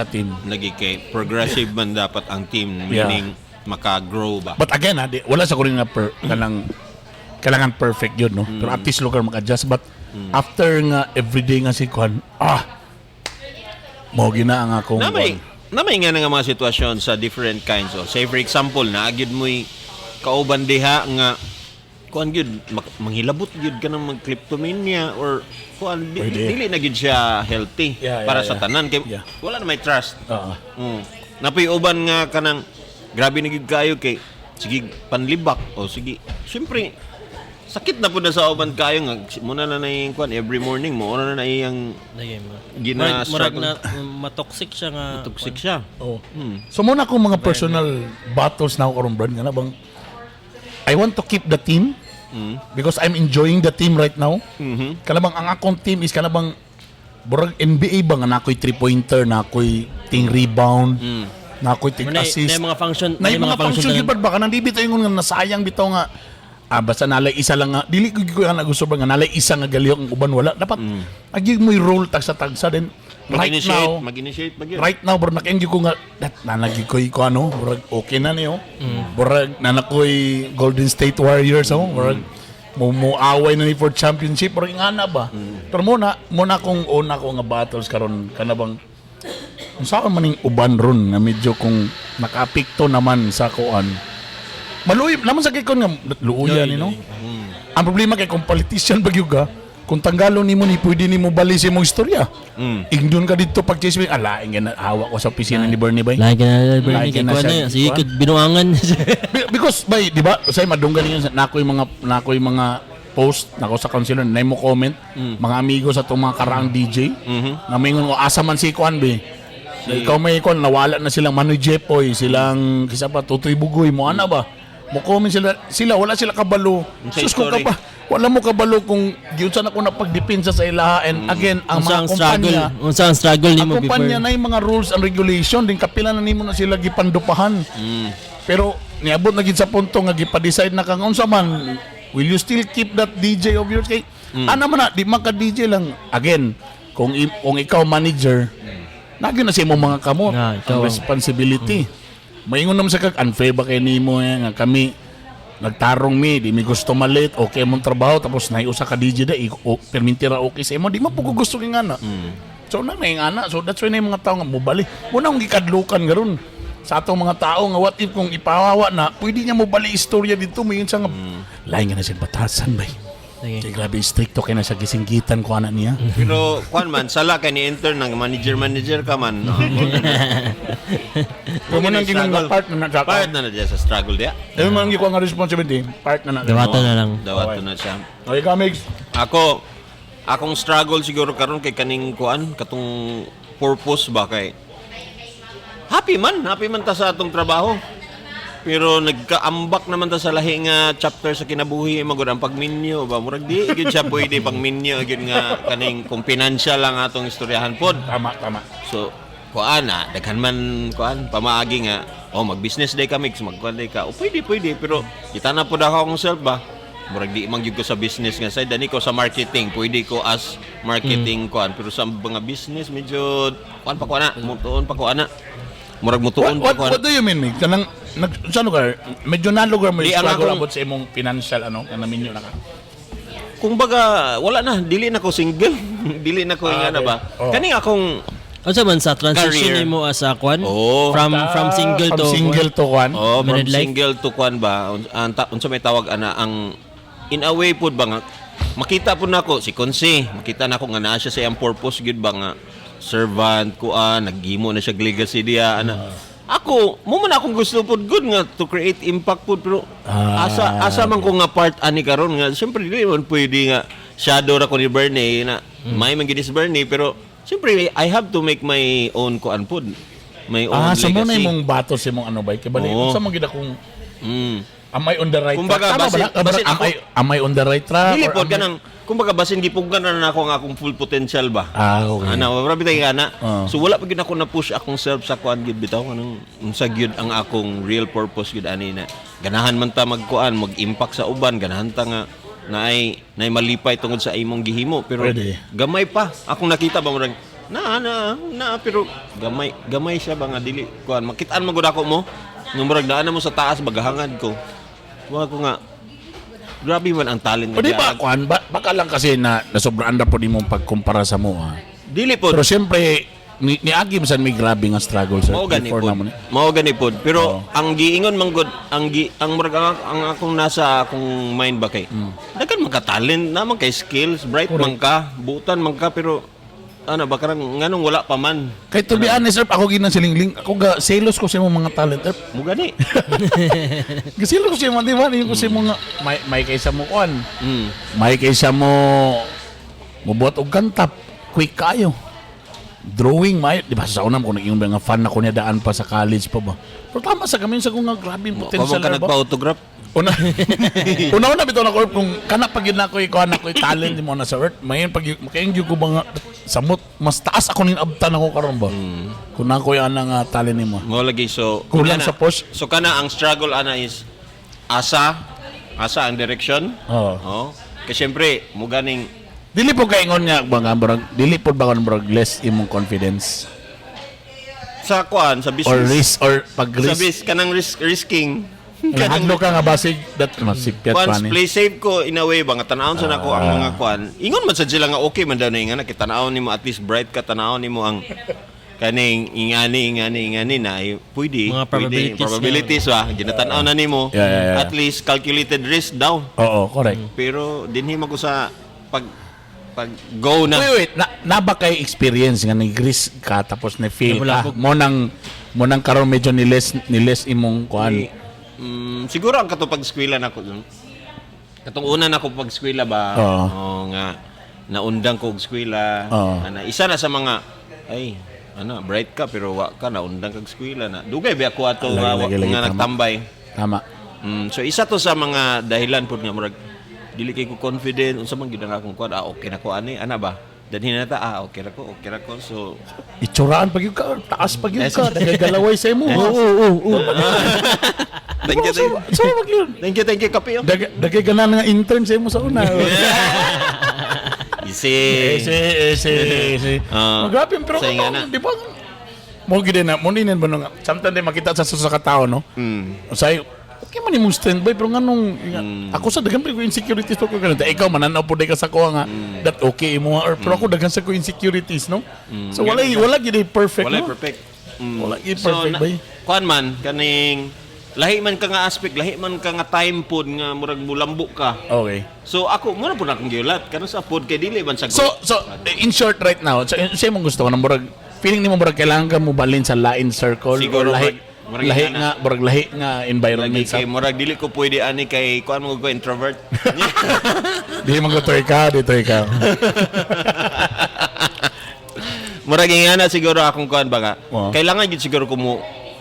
team. Lagi kay progressive man dapat ang team, meaning maka-grow ba. But again, ha, di, wala sa kuring nga per, kanang kailangan perfect yun, no? Pero at least lugar maka-adjust. But after nga everyday nga si kuan, mao gina ang akong Na may kuan. na may nga nga mga sitwasyon sa different kinds of. Say for example, naa gyud mo'y kauban diha nga kuan gyud manghilabot gyud ka ng mag-kleptomania or kuan di, Pwede. dili na gyud siya healthy para sa tanan kay wala na may trust. Oo. Napoy uban nga kanang grabe na gyud kayo kay sige panlibak o sige. Siyempre sakit na pud na sa uban kayo nga muna na na yung kuan every morning mo na na iyang Lagi mo. Gina- Murag, murag struggle. na matoxic siya nga. Toxic siya. Oh. So muna akong mga personal battles na ako karon, Brad, nga na bang I want to keep the team because I'm enjoying the team right now. Kanabang ang akong team is kanabang burag NBA ba nga nakoy three-pointer, nakoy ting rebound, nakoy ting Na, assist. na mga function, Na yung mga function tanan. gyud ba kanang di bitaw ingon nga nasayang bitaw nga basta nalay isa lang nga dili ko gyud ko na gusto ba nga nalay isa nga galihok ang uban wala dapat agi mo role tagsa tagsa then right Mag-initiate, now mag-initiate ba gyud? right now bro nakaengyo ko nga dat nanagi ko ko ano murag okay na niyo, murag nanakoy Golden State Warriors, oh, murag mo away na ni for championship murag ingana ba. Pero muna muna kong una ko nga battles karon kana bang unsa man ning uban ron nga medyo kung nakaapekto naman sa kuan maluoy naman sa kikon nga luoyan ni no. Ang problema kay kung politician ba gyud ka, kung tanggalon nimo ni pwede nimo bali sa imong istorya. Ingdon ka dito pag chismis, ala ingin hawa ko sa opisina ni Bernie bay. Lahi ka na, Bernie, Lahi kay ka na kuan siya, na. Sige, kuan. kag binuangan. Because bay, di ba? Say madunggan ninyo nakoy mga post nako sa councilor na mo comment mga amigo sa itong mga karaang DJ na mingon ko asa man si kuan be. Ikaw may kuan nawala na silang Manoy Jepoy, silang kisa pa Tutoy Bugoy mo ana ba mo comment sila sila wala sila kabalo. Unsay Sus ko story? ka pa wala mo kabalo kung giunsa na ko na pagdepensa sa ilaha and again ang Unsa mga ang struggle? kumpanya Unsa ang struggle ang nimo before? kumpanya na yung mga rules and regulation din kapila na nimo na sila gipandupahan. Pero niabot na gid sa punto nga gipa-decide na kang unsa man, will you still keep that DJ of yours kay ana man na di man ka DJ lang again kung ikaw manager nagyo na sa imong mga kamot Na, ikaw ang responsibility. Maingon naman sa kag unfair ba kay nimo eh, nga kami nagtarong mi di mi gusto malit okay mong trabaho tapos nay usa ka DJ da o, perminti ra okay sa imo di man po ko gusto kay ngana. So na may ngana, so that's why na yung mga tao nga mobali mo na akong gikadlukan karon sa atong mga tao nga what if kung ipawawa na pwede niya mobali istorya dito may siya nga lain nga na siya batasan bay. Sige. Kay grabe stricto kay na sa gisinggitan ko ana niya. Pero kuan man sala kay ni enter ng manager manager ka man. No? Pero mo nang gingon nga part na na sa Part na na diya sa struggle diya. Pero mo nang gikuha nga responsibility, part na na. Dawata na lang. Dawato na siya. Okay ka, Migs. Ako, akong struggle siguro karon kay kaning kuan katong purpose ba kay happy man ta sa atong trabaho. Pero nagkaambak naman ta sa lahi nga chapter sa kinabuhi magud ang pagminyo ba, murag di gyud siya pwede pagminyo gyud nga kaning kung financial lang atong istoryahan pod. Tama, tama. So, kuan na, daghan man kuan pamaagi nga, oh, mag-business day ka mix, magkuan day ka. O pwede, pwede, pero kita na pud ako akong self ba. Murag di man gyud ko sa business nga side, dani ko sa marketing, pwede ko as marketing kuan, pero sa mga business medyo kuan pa ko ana, mutuon pa ko ana. Murag mutuon What, pa ko ana. what do you mean, Mig? Kanang, nag, sa lugar, medyo na lugar mo Di, ang struggle akong- about sa imong financial, ano, nga naminyo na ka. Kung baga wala na, dili na ko single. Dili na ko Ah, nga na okay. ba. Oh. Kaning akong Unsa man sa transition Career. nimo as a kwan? Oo. From single Ah, From to single to kwan. Oh, from Married life? single to kwan ba? Ang unsa may tawag ana ang in a way pud ba nga makita pud nako si Konsi, makita nako nga naa siya sa iyang purpose gyud ba nga servant kuan, naghimo na siya legacy diya ana. Ako, mo man akong gusto pud good nga to create impact pud, pero asa asa man ko nga part ani karon nga syempre dili man pwede nga shadow ra ko ni Bernie na may man gid si Bernie, pero syempre I have to make my own kuan pud. My own Ah, so mo na legacy. imong bato sa imong ano ba? Kay bali, Oo. unsa man gid akong am I on the right Kumbaga, track? Tama ba na? basin Am am I on the right track? Dili Or pod am I- kanang kumbaga basin gipuggan na nako ang akong full potential ba. Ah, okay. Ana, mabra bitay ana. Oo. So wala pa gyud ako na push akong self sa kuan gyud bitaw kanang unsa gyud ang akong real purpose gyud ani na. Ganahan man ta magkuan, mag-impact sa uban, ganahan ta nga naay naay malipay tungod sa imong gihimo, pero Pwede. gamay pa akong nakita ba, murag na na na, pero gamay gamay siya ba nga dili kuan makitaan man gud ako mo nga murag naa na mo sa taas bagahangad ko. Wa ko nga grabe man ang talent O di ba, nga kuan, ba, baka lang kasi na nasobraan na po di mong pagkumpara sa mo, ah. Dili po. Pero siyempre, ni Agi man may grabe nga struggle, sir. Mao gani Before pod. na mo ni. Mao gani pod. Pero ang giingon man gud, ang murag ang akong nasa akong mind ba kay. Daghan man ka talent, na man kay skills, bright man ka, buutan man ka, pero ano ba karang nganong wala pa man. Kay to be honest, sir, ako ginang silingling, ako ga selos ko sa imong mga talent, sir. Mo gani. Gaselos ko sa imong, di ba? Yung ko sa imong may kaysa mo kuan. May kaysa mo mubuhat og kanta, quick kayo. Drawing may, di ba sa una ko naging mga fan ako niya daan pa sa college pa ba. Pero tama sa kami sa kung nga grabe yung Kamo potential ka ba. nagpa-autograph. Una, una una bitaw na ko kung kana pag yun na ko ikaw na ko talent mo na sa earth, mayin pag makaingyo ko ba nga samot mas taas ako ning abtan ako karon ba. Kung na ko yan ang talent nimo. Mo lagi so Kulang sa push. So kana ang struggle ana is asa asa ang direction. Oo. Oh. Kasi syempre mo ganing Dili po kaingon nga ba nga murag dili po ba kon murag less imong confidence sa kuan sa business or risk or pag sa risk kanang risk risking. Hadlo ka nga basig that masikpyat pa Once ni. play safe ko in a way ba nga tanawon sa nako ang mga kuan. Ingon man sad sila nga okay man daw na nga kita tanawon nimo at least bright ka, tanawon nimo ang kaning ingani ingani ingani na ay, pwede Mga pwede probabilities probabilities ba ginatan-aw na nimo. Yeah. At least calculated risk daw. Oo, correct. Pero dinhi man ko sa pag pag go na. Wait, wait. Na ba kay experience nga nag-risk ka tapos na-fail ka? Nabulabog. Mo nang karon medyo ni less imong kuan. Siguro ang katong pag-eskwela nako dun. Katong una na ko pag-eskwela ba? Oo. Oo nga naundang ko og eskwela. Oo. Ana, isa na sa mga ay ana bright ka pero wa ka naundang kag eskwela na. Dugay ba ako ato Lagi, nga, lagi, lagi, nga tama. nagtambay. Tama. So isa to sa mga dahilan pud nga murag dili kay ko confident unsa man gyud ang akong kuan, ah, okay na ko ani ana ba. Danhin na ta, ah, okay ra ko, okay ra ko. So Itsuraan pag yun ka, taas pag yun ka, nagagalaway sa imo. Oo. Thank you, thank you. So, wag yun. Thank you, thank you, kape. Oh. Dagay ka na nga intern sa imo sa una. Easy. Ese, ese, ese. Ah, Grabe, pero sa inga ano, na. di ba? Mo gid na, mo ninin ba nung sometimes din makita sa sa katao, no? Say, okay man imong standby pero nganong ako sa daghan pa ko insecurities ko ganun. Ikaw mananaw pud ka sa kuha nga that okay imo or pero ako daghan sa ko insecurities, no? So wala wala gid ay perfect, Walay no? perfect. Wala gid So, perfect na, bay. kuan man, kaning Lahi man ka nga aspect, lahi man ka nga time pod nga murag mulambo ka. Okay. So ako muna po na akong giulat kanang sa pod kay dili man sa So in short right now, so sa imong gusto ko nang murag feeling nimo murag kailangan ka mo balin sa lain circle Siguro, or lahi murag lahi ingana. nga murag lahi nga environment lagi sa kay murag dili ko pwede ani kay kuan mo ko introvert. Di man ko ka, dito ikaw. Murag ingana siguro akong kuan ba nga. Oo. Kailangan gyud siguro ko mo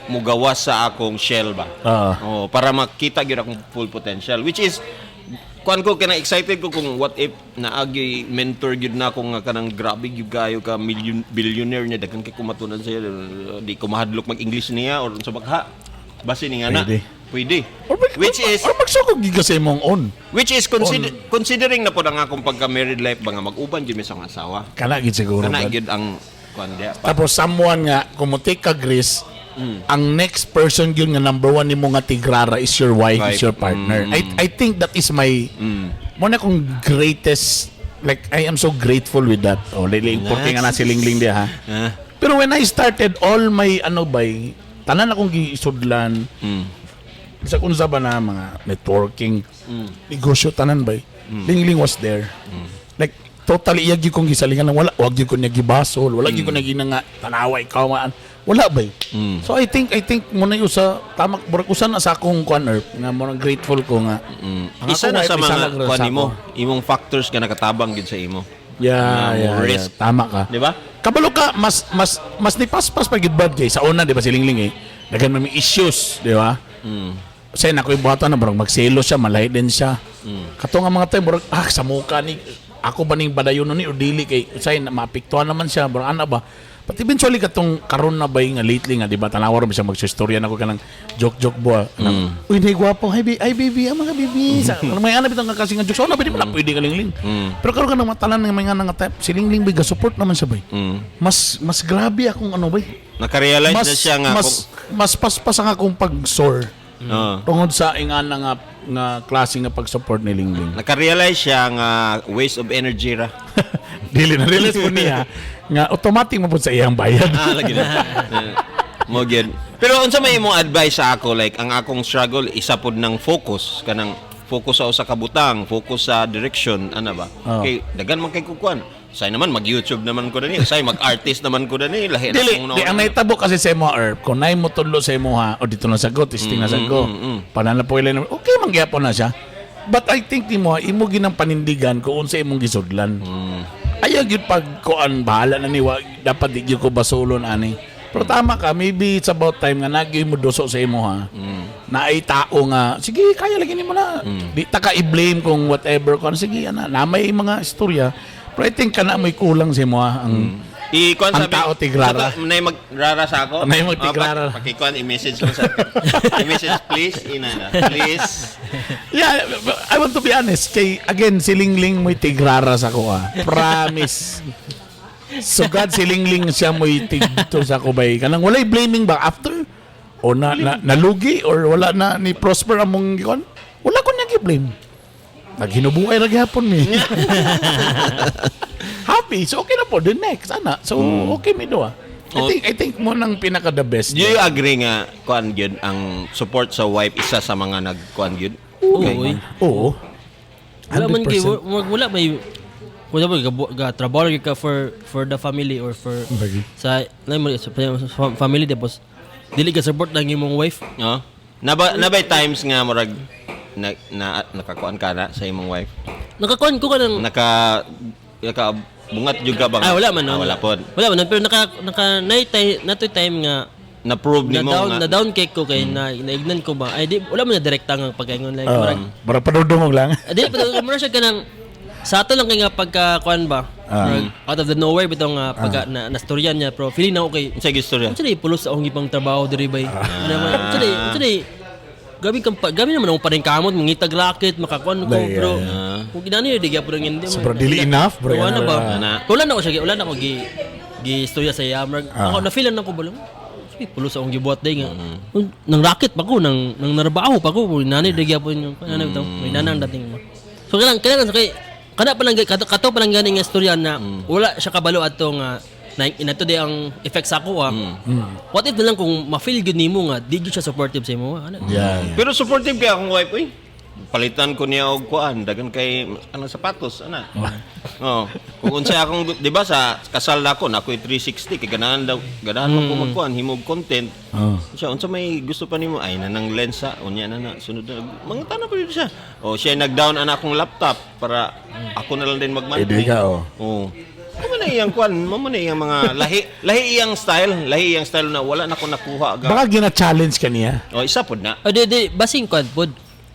mugawas sa akong shell ba. Oo. Oh, para makita gyud akong full potential, which is kuan ko kana excited ko kung what if naagi mentor gyud na ako nga kanang grabe gyud kayo ka million billionaire niya, daghan kay kumatunan siya, di ko mahadlok mag-English niya or sa bakha basin nga na Pwede. Pwede. Or Which is or magsugod gyud ka sa imong own. Which is considering na po ang akong pagka married life ba nga mag-uban gyud mi sa akong asawa. Kana gyud siguro. Kana Brad. gyud ang kuan diha pa. Tapos someone nga kung mo take ka risk, ang next person gyud nga number one nimo nga tigrara is your wife, is Wife. your partner. I think that is my mo na kong greatest, like I am so grateful with that. Oh, lili importante nga na si Lingling diha ha. Ah. Pero when I started all my ano bay, tanan akong giisudlan. Sa unsa ba na mga networking, negosyo tanan bay. Lingling was there. Like totally iya gyud kong gisalingan lang, wala wag gyud ko niya gibasol, wala gyud ko niya ginanga tanawa ikaw man. Wala bay. So I think mo na usa tama murag usa na sa akong kuan earth nga mo grateful ko nga. Ang Isa akong na wife, sa isa mga lang ra kuan sa nimo, ako. imong factors nga nakatabang gyud sa imo. Yeah, Nga mo yeah, risk. Tama ka. Di ba? Kabalo ka, mas ni paspas pa gid bad kay sa una, di ba si Lingling eh. Daghan man may issues, di ba? Say na ko ibuhatan na murag magselo siya, malahi din siya. Kato nga mga time murag ah sa muka ni ako ba ning badayon ni or dili kay say na maapektuhan naman siya, murag ana ba. But eventually katong karon na bay nga lately nga di ba tanawa ra ba siya magsistorya na ko kanang joke joke boy. Kanang, "Uy, nay gwapo. Hi, ay baby, ang mga baby." Sa kanang may ana bitang nga kasi nga jokes. Oh, na pwede mo na pwede ka Lingling. Pero karon kanang matalan nga mga nga type si Lingling bay ga-support naman siya bay. Mas mas grabe akong ano bay. Nakarealize Mas na siya nga mas mas paspas ang akong pag-soar Oo. tungod sa ingana nga nga klase nga pag-support ni Lingling. Nakarealize siya nga waste of energy ra. Dili na realize po niya nga automatic mo pud sa iyang bayad. Ah, lagi na. Eh, mo gyud. Pero unsa may imong advice sa ako, like ang akong struggle isa pod ng focus kanang focus sa usa ka butang, focus sa direction ana ba. Oo. Kay daghan man kay kukuan. Say naman mag-YouTube naman ko dani, say mag-artist naman ko dani, lahi na Dili, akong di ang nahitabo kasi sa imo Erp, kung naay mo tudlo sa imo ha, o dito na sagot, testing na sagot. Panana po ilan, okay man gyapon na siya. But I think nimo imo ginang panindigan kung unsa imong gisudlan. Ayaw gyud pag kuan bahala na ni wa, dapat di gyud ko basulon ani. Pero tama ka, maybe it's about time nga nagyoy mo duso sa imo ha. Na ay tao nga, sige, kaya lagi nimo na. Di ta ka i-blame kung whatever kung ano, sige ana, na may mga istorya. Pero I think kana may kulang sa imo ha, ang I-kuan Ang sabi, tao tigrara. Sa nay magrara sa ako. Nay magtigrara. Oh, pakikuan i-message lang sa i-message please ina na. Please. Yeah, I want to be honest. Kay, again, si Lingling mo'y tigrara sa ko ah. Promise. So God, si Lingling siya mo'y tigto sa ko bay. Kanang walay blaming ba after? O na nalugi or wala na ni prosper among gikon? Wala ko niya gi-blame. Naghinubuay ra gyapon mi. Happy. So okay na po. The next, ana. So okay mi do ah. I think mo nang pinaka the best. Do you agree nga kuan gyud ang support sa wife isa sa mga nagkuan gyud? Oo, Okay. oy. Oo. Wala man kay 100%. wala may kung ba ga trabaho gyud ka for the family or for Bagi. sa lain mo sa family tapos dili ka support ng imong wife. No? Nabay times nga murag na nakakuan ka na sa imong wife. Nakakuan ko ka ng Naka bungat jud ka ba? Ah, wala man Ah, nun. wala pod. Wala man nun, pero naka naka nay time natoy time nga Na prove na nimo down nga na down cake ko kay na naignan ko ba. Ay di wala man na direkta nga pagkaingon like murag Bara padudungog lang. Ah, di pa mura siya kanang sa ato lang kay nga pagka kuan ba. Murag, out of the nowhere bitaw nga pagka na nastorya niya pero feeling na okay. Unsay gistorya? Unsa day pulos sa akong gipang trabaho diri bay. Ano man unsa day gabi kang gabi naman akong paningkamot mangitag racket makakuan ko Day, pero yeah, kung ginani di gyapon ang hindi. Sobra dili enough, bro. Wala ba? Ana. Wala na ko siya, wala na ko gi gi istorya sa iya. Murag, ako na feel na ko ba lang. Sige, pulos sa akong gibuhat day nga. Nang racket pa ko, nang narbaho pa ko, nani di gyapon yung ano bitaw, may nanang dating mo. So kailangan kailangan sa kay kada pa lang kato, kato pa lang gani nga istorya na wala siya kabalo adto nga na inato di ang effect sa ako ah. What if na lang kung ma-feel good nimo nga di gyud siya supportive sa imo ah, ano? Yeah. Pero supportive kay akong wife, uy. Palitan ko niya og kuan, dagan kay anong sapatos ana. Oh, kung unsay akong di ba sa kasal na ako, na ako'y 360 kay ganahan daw, ganahan man ko magkuan, himog content. Oh. Siya unsa may gusto pa nimo ay nanang lens sa unya na na sunod na mga tanan pa yun siya. Oh, siya nag-down ana akong laptop para ako na lang din magman. Eh, di ka, oh. Oo. Mo na iyang kuan, mo na iyang mga lahi, lahi iyang style, lahi iyang style na wala na ko nakuha ga. Baka gina-challenge ka niya. Oh, isa pod na. O di di basing kwan pod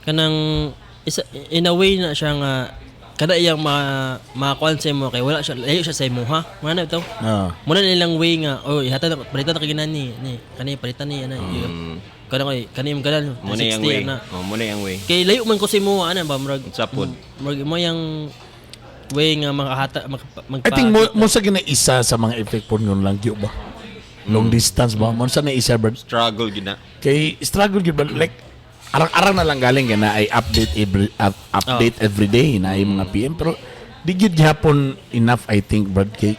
kanang isa in a way na siya nga kada iyang ma makuan sa imo kay wala siya layo siya sa imo ha. Muna na ito. Oo. Muna na nilang way nga oh ihatag na palitan na kay ginani ni kani palitan ni ana. Kana kay kani imong ganan Mo na iyang way. 360 ana. Oh, mo na iyang way. Kay layo man ko sa imo ana ba murag Isa pod. murag mo yang way nga makahata mag, magpa I think mo sa gina isa sa mga effect po yun lang gyud ba? Long distance ba? Mo sa na isa bro. Struggle gid na. Kay struggle gyud ba? Like arang-arang na lang galing kay na ay update every update every day na ay mga PM pero di gyud gihapon enough I think Brad kay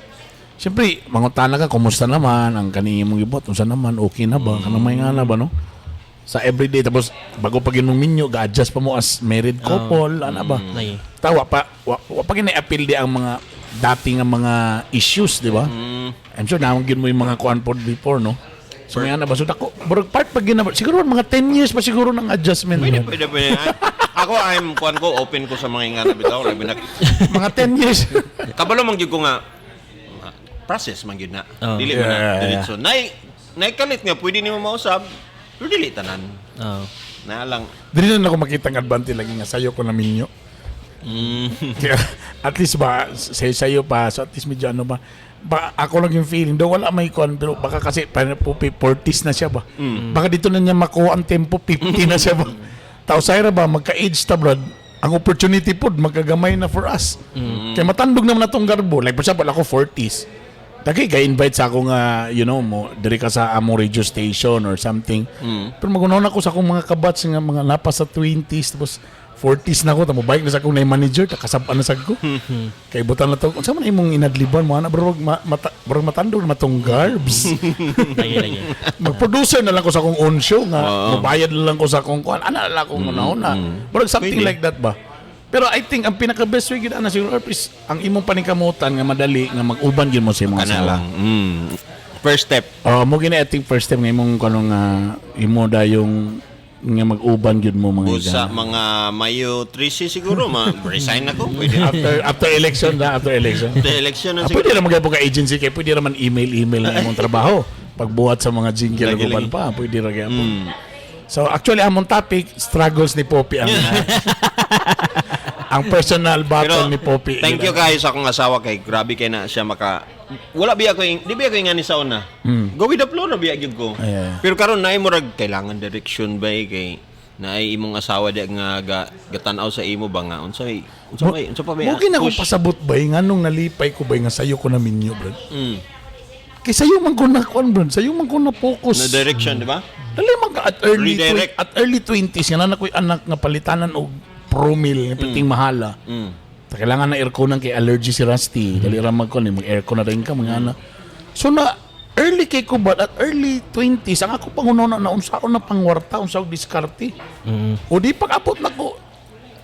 siyempre, mangutana ka, kumusta naman, ang kani imong gibot, unsa naman, okay na ba, kanang may nga na ba, no? Sa everyday, tapos, bago pa ginong minyo, ga-adjust pa mo as married couple, ana ba? Lagi. Tawa pa, wa pa gina-appeal di ang mga dati nga mga issues, di ba? I'm sure naman gyud mo yung mga kuan pod before, no? So may ana ba? So dako, murag part pa gina, siguro mga 10 years pa siguro ng adjustment. Pwede, man. pwede, pwede. Ako, I'm, kuan ko, open ko sa mga ingana bitaw. Labi na, Mga 10 years. kabalo man gyud ko nga, ah, process man gyud na. Oh. Dili man na, Yeah, yeah, diretso. Nay, nay kalit nga, pwede nimo mausab, pero dili tanan. Oh. Na lang. Dili na ako makita ang advantage lagi nga sayo ko na minyo. Kaya, at least ba, sayo pa, so at least medyo ano ba, ba ako lang yung feeling, daw wala may kuan, pero baka kasi, parang po, 40s na siya ba? Baka dito na niya makuha ang tempo, 50 na siya ba? Tao sayra ba, magka-age ta brad, ang opportunity po, magkagamay na for us. Kaya matandog naman na tong garbo. Like, for example, ako 40s. Tagay ka invite sa ako nga, mo, diri ka sa among radio station or something. Pero magunaw na ako sa akong mga kabats nga mga napa sa 20s, tapos 40s na ako, tamo bike na sa akong na manager, kakasab-an na sad ko. Kay butan na to, unsa man imong inadliban mo ana bro, bro matandog na matong garbs. Lagi lagi. Mag-producer na lang ko sa akong own show nga, mobayad na lang ko sa akong kuan, ana na lang akong una-una. Bro, something Pwede. like that ba? Pero I think ang pinaka best way gid ana siguro is ang imong paningkamutan nga madali nga mag-uban gyud mo sa imong Ana asawa. lang. First step. Oh, mo gini I think first time nga imong kanong imo da yung nga mag-uban gyud mo mga O sa higa. mga Mayo 13 siguro, ma-resign ako. Pwede. After after election na, after election. The election na Ah, siguro. pwede naman gyud ka agency kay pwede naman email email na imong trabaho. Pagbuhat sa mga jingle Lagi, ug uban lagi. pa, pwede ra gyapon. So actually among topic struggles ni Poppy ang ang personal battle ni Poppy. Thank you kayo sa akong asawa kay grabe kay na siya maka wala biya ko di biya ko ingani sa una. Go with the flow na biya gyud ko. Yeah. Pero karon naay murag kailangan direction ba eh, kay naay imong asawa di nga gatan-aw sa imo ba nga unsay unsa may unsa pa may Mo gina ko push? pasabot ba nganong nalipay ko ba nga sayo ko na minyo, bro. Kay sayo man ko na kuan, bro. Sayo man ko na focus. Na direction, di ba? Dali man ka at early Redirect. at early 20s nga na ko'y anak nga palitanan og promil nga piting mahala. Ta kailangan na aircon ang kay allergy si Rusty. Dali ra mag kuan mag aircon na rin ka mga anak. So na early kay ko ba at early 20s ang ako pangunaw na unsa ako na pangwarta unsa og diskarte. O di pag-abot na ko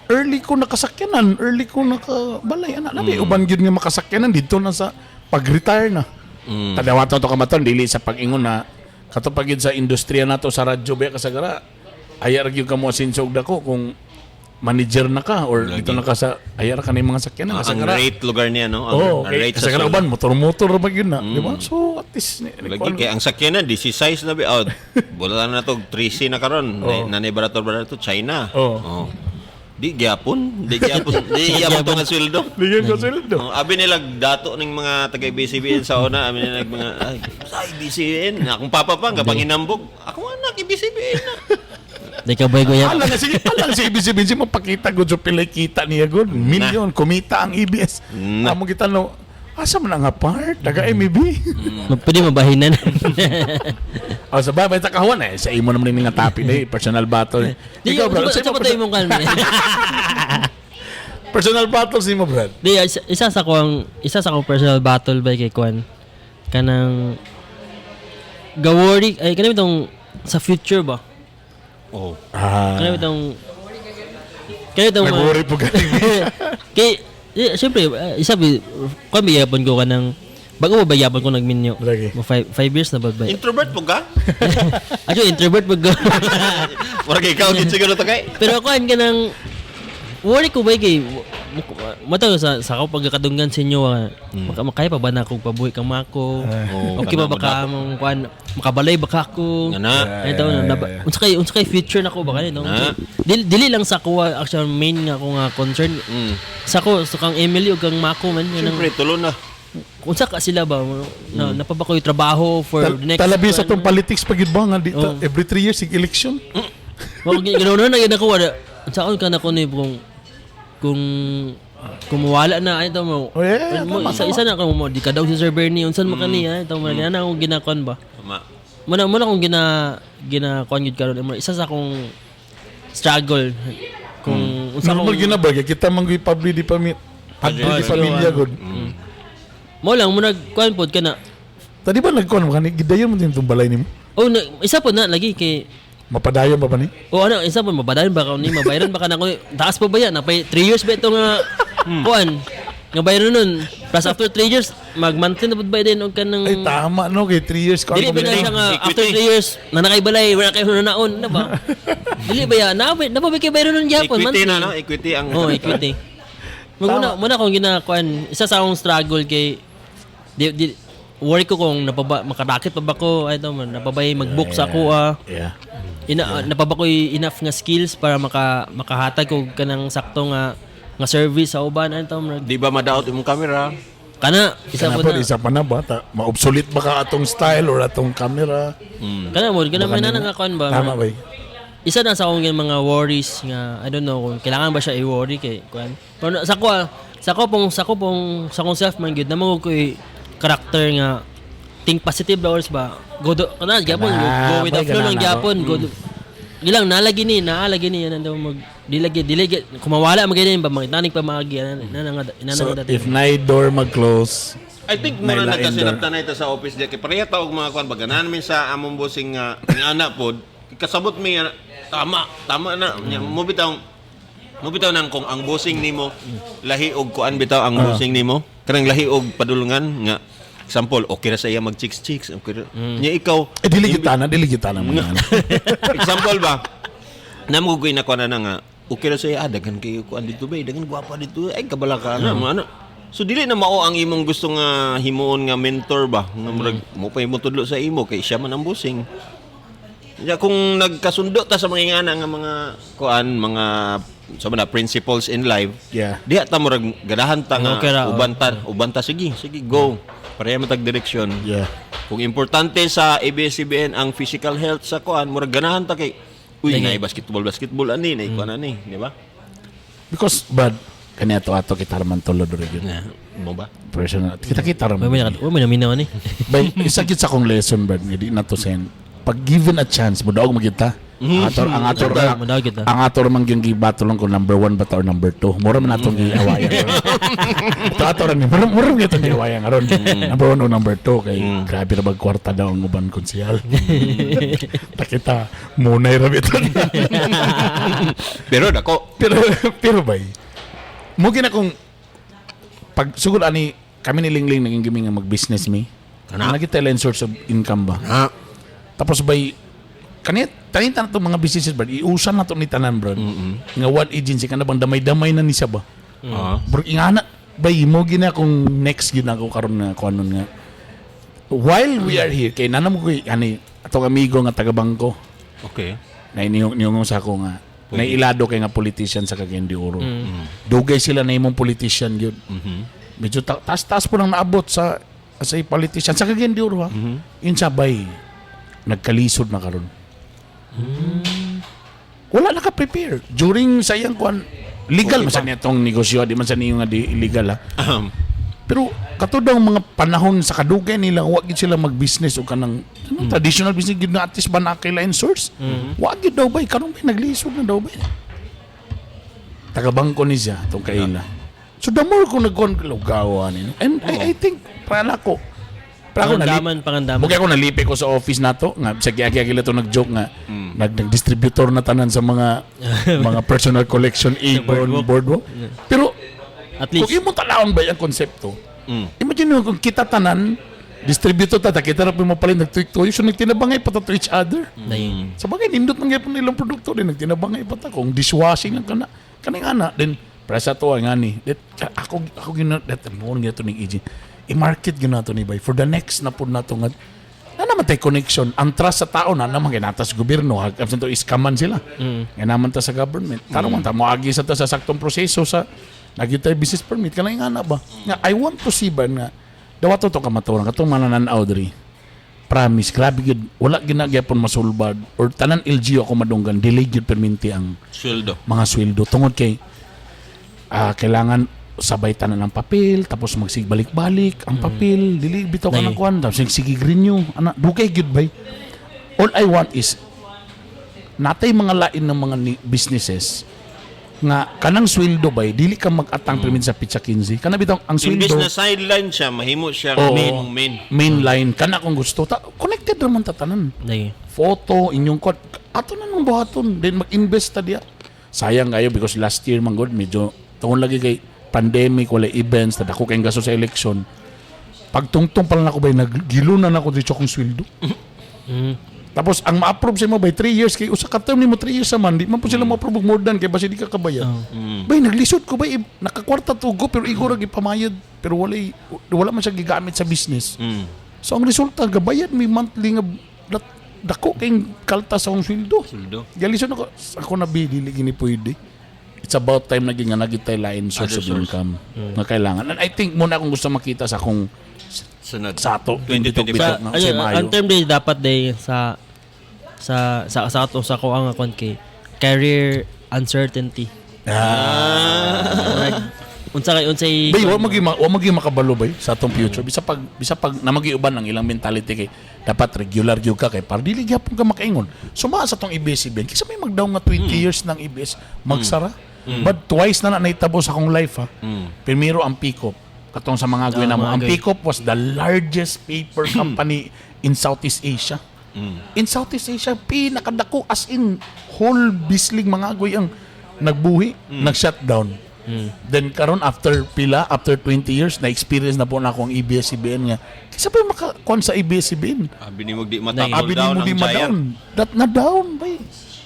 early ko nakasakyanan, early ko nakabalay ana. Labi uban gyud nga makasakyanan dito na sa pag-retire na. Tadawaton to kamaton dili sa pag-ingon na kato pag gyud sa industriya nato sa radyo ba kasagara. Aya ra gyud ka mo asinso og dako kung manager na ka or dito na ka sa aya ra ka na yung mga sakyanan Ang kasagara. rate lugar niya no. Ang, Oo, ang kay rate sa kasagara sweldo. uban motor-motor ra ba gyud na, di ba? So at least Lagi kay ang sakyanan di si size na bi out. Wala na to 3C na karon. Oh. Nanay barato barato China. Oo. Oh. Di gyapon, di gyapon, di gyapon to nga sweldo. Bigyan ko sweldo. Oh, abi nila dato ning mga taga BCBN sa una, abi nila mga ay, sa BCBN, akong papa pa nga panginambog. Ako anak BCBN na. Di ka boy goyap. Alang sige, alang si ABS-CBN mapakita gud so pilay kita niya gud. Milyon kumita ang ABS. Na. Amo kita no. Asa man ang apart? Daga MEB. Pwede mabahinan. Oh, sa babay ta kahuan eh. Sa imo naman ni nga topic eh, personal battle. Di Ikaw bro, sa sa imo pa tayo mong kalma. personal battle si mo brad. Di isa, isa sa akong personal battle ba kay Kwan. Kanang ga-worry ay kanang itong sa future ba? Oh. Ah, Kanang itong nag-worry po galing. Kay eh, syempre isa bi kuan biyapon ko kanang bago ba bayapon ko nagminyo. Lagi. Mo 5 years na ba ba? Introvert po ka? Ajo introvert pag go. Murag ikaw gid siguro to kay. Pero kuan kanang worry ko ba kay mata sa ako pagkakadunggan sa inyo ah, makaya pa ba na akong pabuhi kang mako? Oh, Okay ba kana baka mong kuan makabalay ba ka ako? Nga na. Ay taon na unsa kay future nako ba kanito? Na. Dili, dili lang sa kuha actual main nga ako nga concern. Sa ko sa kang Emily ug kang Mako man yun ang Siyempre tulo na. unsa ka sila ba na napa ba ko'y trabaho for the next Talabi sa kuan? tong politics pag ba nga dito every 3 years sig election. Wa ginoon na gyud ako wala. Unsaon ka na ko ni kung mawala na ay ito mo. Oh, yeah, mo, tama, isa, isa na kung mo di ka daw si Sir Bernie unsan man kani ay ito mo na akong ginakuan ba. Tama. Muna akong ginakuan gyud karon isa sa akong struggle kung unsa Normal akong gyud na ba kay kita man gyud public di pami public di pamilya gud. Mo lang muna kuan pod kana. Tadi ba nagkuan mo kani gidayon mo din itong balay nimo? Oh na, isa po na lagi kay Mapadayon ba ba ni? Oh ano isa po mabadayon ba ka ni mabayaran ba ka na ko taas pa ba yan napay 3 years ba ito nga kuan nga bayaran nun plus after 3 years mag monthly na pud ba din og kanang Ay tama no kay 3 years ko Dili ba na siya nga after 3 years na nakabalay wala kayo naon na ba dili ba ya na na ba kay bayaran nun gyapon Equity monthly na no, equity ang Oh, equity. Muna muna akong ginakuan, isa sa akong struggle kay di worry ko kung napaba, makarakit pa ba ko, ay man, napabay mag-book sa ako ah. Ina, napaba ko enough nga skills para makahatag og kanang sakto nga nga service sa uban ano man. Di ba madaot imong camera? Kana isa Kana po po, na. isa pa na ba? Ta, ma-obsolete ba ka atong style or atong camera? Kana mo kana may nana nga kuan ba? Tama ba? Eh? Isa na sa akong mga worries nga I don't know kung kailangan ba siya i-worry kay kuan. Pero sa ko ah, sa akong self man gyud na ko karakter nga think positive ba always ba. Go do kana gyapon go, go with the Kana, flow lang boy, kana gyapon go do, gilang nalagi ni naalagi ni yan daw mag dilagi dilagi kung mawala man ganyan ba magtanig pa maagi na na nga na So, nga if night door mag-close, I think muna May lain nagkasinaptan na ito sa office diya. Kay pareha ta og mga kuan baganahan mi sa among bossing nga nga ana pod. Kasabot mi nga, tama, tama na. Nya, mo bitaw nang kung ang bossing nimo lahi og kuan bitaw ang bossing nimo. Kanang lahi og padulungan nga example okay ra sa iya mag chicks chicks okay ra. Nya ikaw eh, dili kita na, dili kita na mga ano. Example ba? Namo ko na kuan na nga okay ra sa iya ah, daghan kayo kuan dito ba daghan gwapa dito ay kabala ka na mga ano. So dili na mao ang imong gusto nga himuon nga mentor ba nga murag mo pa imo tudlo sa imo kay siya man ang bossing. Ya kung nagkasundo ta sa mga ingana nga mga kuan mga sa na principles in life. Diha ta murag ganahan ta nga Okay ra, oh. uban ta sige sige go. Pareha man tag direksyon. Kung importante sa ABS-CBN ang physical health sa kuan, murag ganahan ta kay uy, naay basketball basketball ani, naay kuan ani, di ba? Because, Brad, kani ato ato kita raman tulod rin yun. Na, mo ba? Personal. Kita-kita raman. May may naminaw ni. Bay, isa gid sa akong lesson, Brad, nga di na to sen. Pag given a chance, mo daog magita. Ang ator, Mudaog kita. ang ator man gyud gibato lang kung number 1 ba ta or number 2. Mura man atong giawayan. Ito ator ni mura mura gyud atong giawayan karon. Number 1 o number 2 kay grabe ra bag kwarta daw ang uban konsehal. Takita munay ra bitaw. Pero dako, Pero bay mo gina kung pag sugod ani kami ni Lingling naging gimi nga mag-business mi. Kana. Kana kita line source of income ba. ha, Tapos bay kani tanin tanan tong mga businesses bro, iusan na to ni tanan bro. Nga one agency kana bang damay-damay na ni siya ba. Ah. Bro ingana bay mo gina kung next gina ako karon nga kuanon nga. While we are here kay nanam ko ani atong amigo nga taga bangko na iniyong niyong sa ako nga nailado kay nga politician sa Cagayan de Oro. Dugay sila na imong politician gyud. Medyo taas-taas po nang naabot sa politician sa Cagayan de Oro ha. Yun sabay nagkalisod na karon. Wala naka-prepare. During sa iyang kuan legal man sa niya tong negosyo, di man sa niyo nga di illegal ha. Pero kato daw mga panahon sa kadugay nila wa gid sila mag-business o kanang ano, traditional business gid na at least ba na kay line source. Wa gid daw bay karon bay naglisod na daw bay. Taga bangko ni siya tong kaila. So the more kung nagkuan lugawan ni. And I think para ko Pero ako Pangandaman, pangandaman. Bukay ako nalipi ko sa office nato nga sa giagi to nag-joke nga nag-distributor na tanan sa mga mga personal collection ibon boardwalk. boardwalk. Pero At least. kung imong tanawon ba ang konsepto? Imagine mo kung kita tanan distributor ta ta, kita ra po mo palit nagtuyo so nagtinabangay pa ta to each other. Dayon. Sa bagay, nindot man gyapon nilang produkto din nagtinabangay pa ta kung dishwashing ang kana kaning ana then presa to ang ani. That, ako ako gina that mo gyud to ning EG. I-market gyud nato ni bay for the next na pud nato nga na naman tay connection ang trust sa tao na naman ginata sa gobyerno absent to iskaman sila mm. Naman ta sa government tarong man ta moagi sa ta sa saktong proseso sa nagyud tay business permit kanang ana ba nga I want to see ba nga dawa to to kamatuoran katong manananaw diri. Promise, grabe gyud, wala ginagyapon masulbad or tanan LGU ako madunggan, delay gyud perminti ang Sweldo. mga sweldo tungod kay kailangan sabay tanan ang papel tapos magsigbalik-balik ang papel, dili bitaw ka ng Nay. kuan tapos sige renew ana, dugay gyud bay. All I want is natay mga lain ng mga businesses nga kanang sweldo bay dili ka mag-atang permin sa pitsa 15 kana bitaw ang Imbis sweldo. na sideline siya, mahimo siya Oo. main main. Main line kana kung gusto ta, connected raman ta tanan. Dayon. Photo inyong kod ato na nang buhaton then mag-invest ta diya. Sayang kayo because last year man god medyo tungod lagi kay pandemic, wala events, tadako kay gasto sa election. Pagtungtong pa lang ako bay naggilunan ako dito akong sweldo. Tapos ang ma-approve sa imo by 3 years kay usa ka term nimo 3 years man di man po sila ma-approve og more than kay basi di ka kabayad. Bay naglisod ko bay nakakwarta tugo pero igo ra gipamayad pero walay wala man siya gigamit sa business. So ang resulta gabayad mi monthly nga dako kay kalta sa akong sweldo. Sweldo. Galisod ako ako na bi dili gini pwede. It's about time na nga nagitay lain source Other of source. income nga kailangan. And I think muna akong gusto makita sa akong Sunod. sa ato 2025. bitok nga Ano, sa maayo. ang term day dapat day sa ato sa ko ang akon kay career uncertainty. Ah. Unsa kay unsay Bay, wa magi makabalo bay sa atong future. Bisa pag namagi uban ang ilang mentality kay dapat regular gyud ka kay para dili gyapon ka makaingon. Suma sa atong ABS-CBN kaysa may magdaw nga 20 years ng ABS magsara. But twice na na naitabo sa akong life ha. Primero ang Pickup katong sa mga gawin Ah, namo. mga Ang gawin. Pickup was the largest paper company in Southeast Asia. In Southeast Asia, pinakadako as in whole bisling mga agoy ang nagbuhi, nag-shutdown. Then karon after pila, after 20 years, na-experience na po na ako ang ABS-CBN nga. Kaysa pa yung makakuan sa ABS-CBN. Abi ni mo di matapol Abi ni down mo ang di giant. ma-down. That na down bay.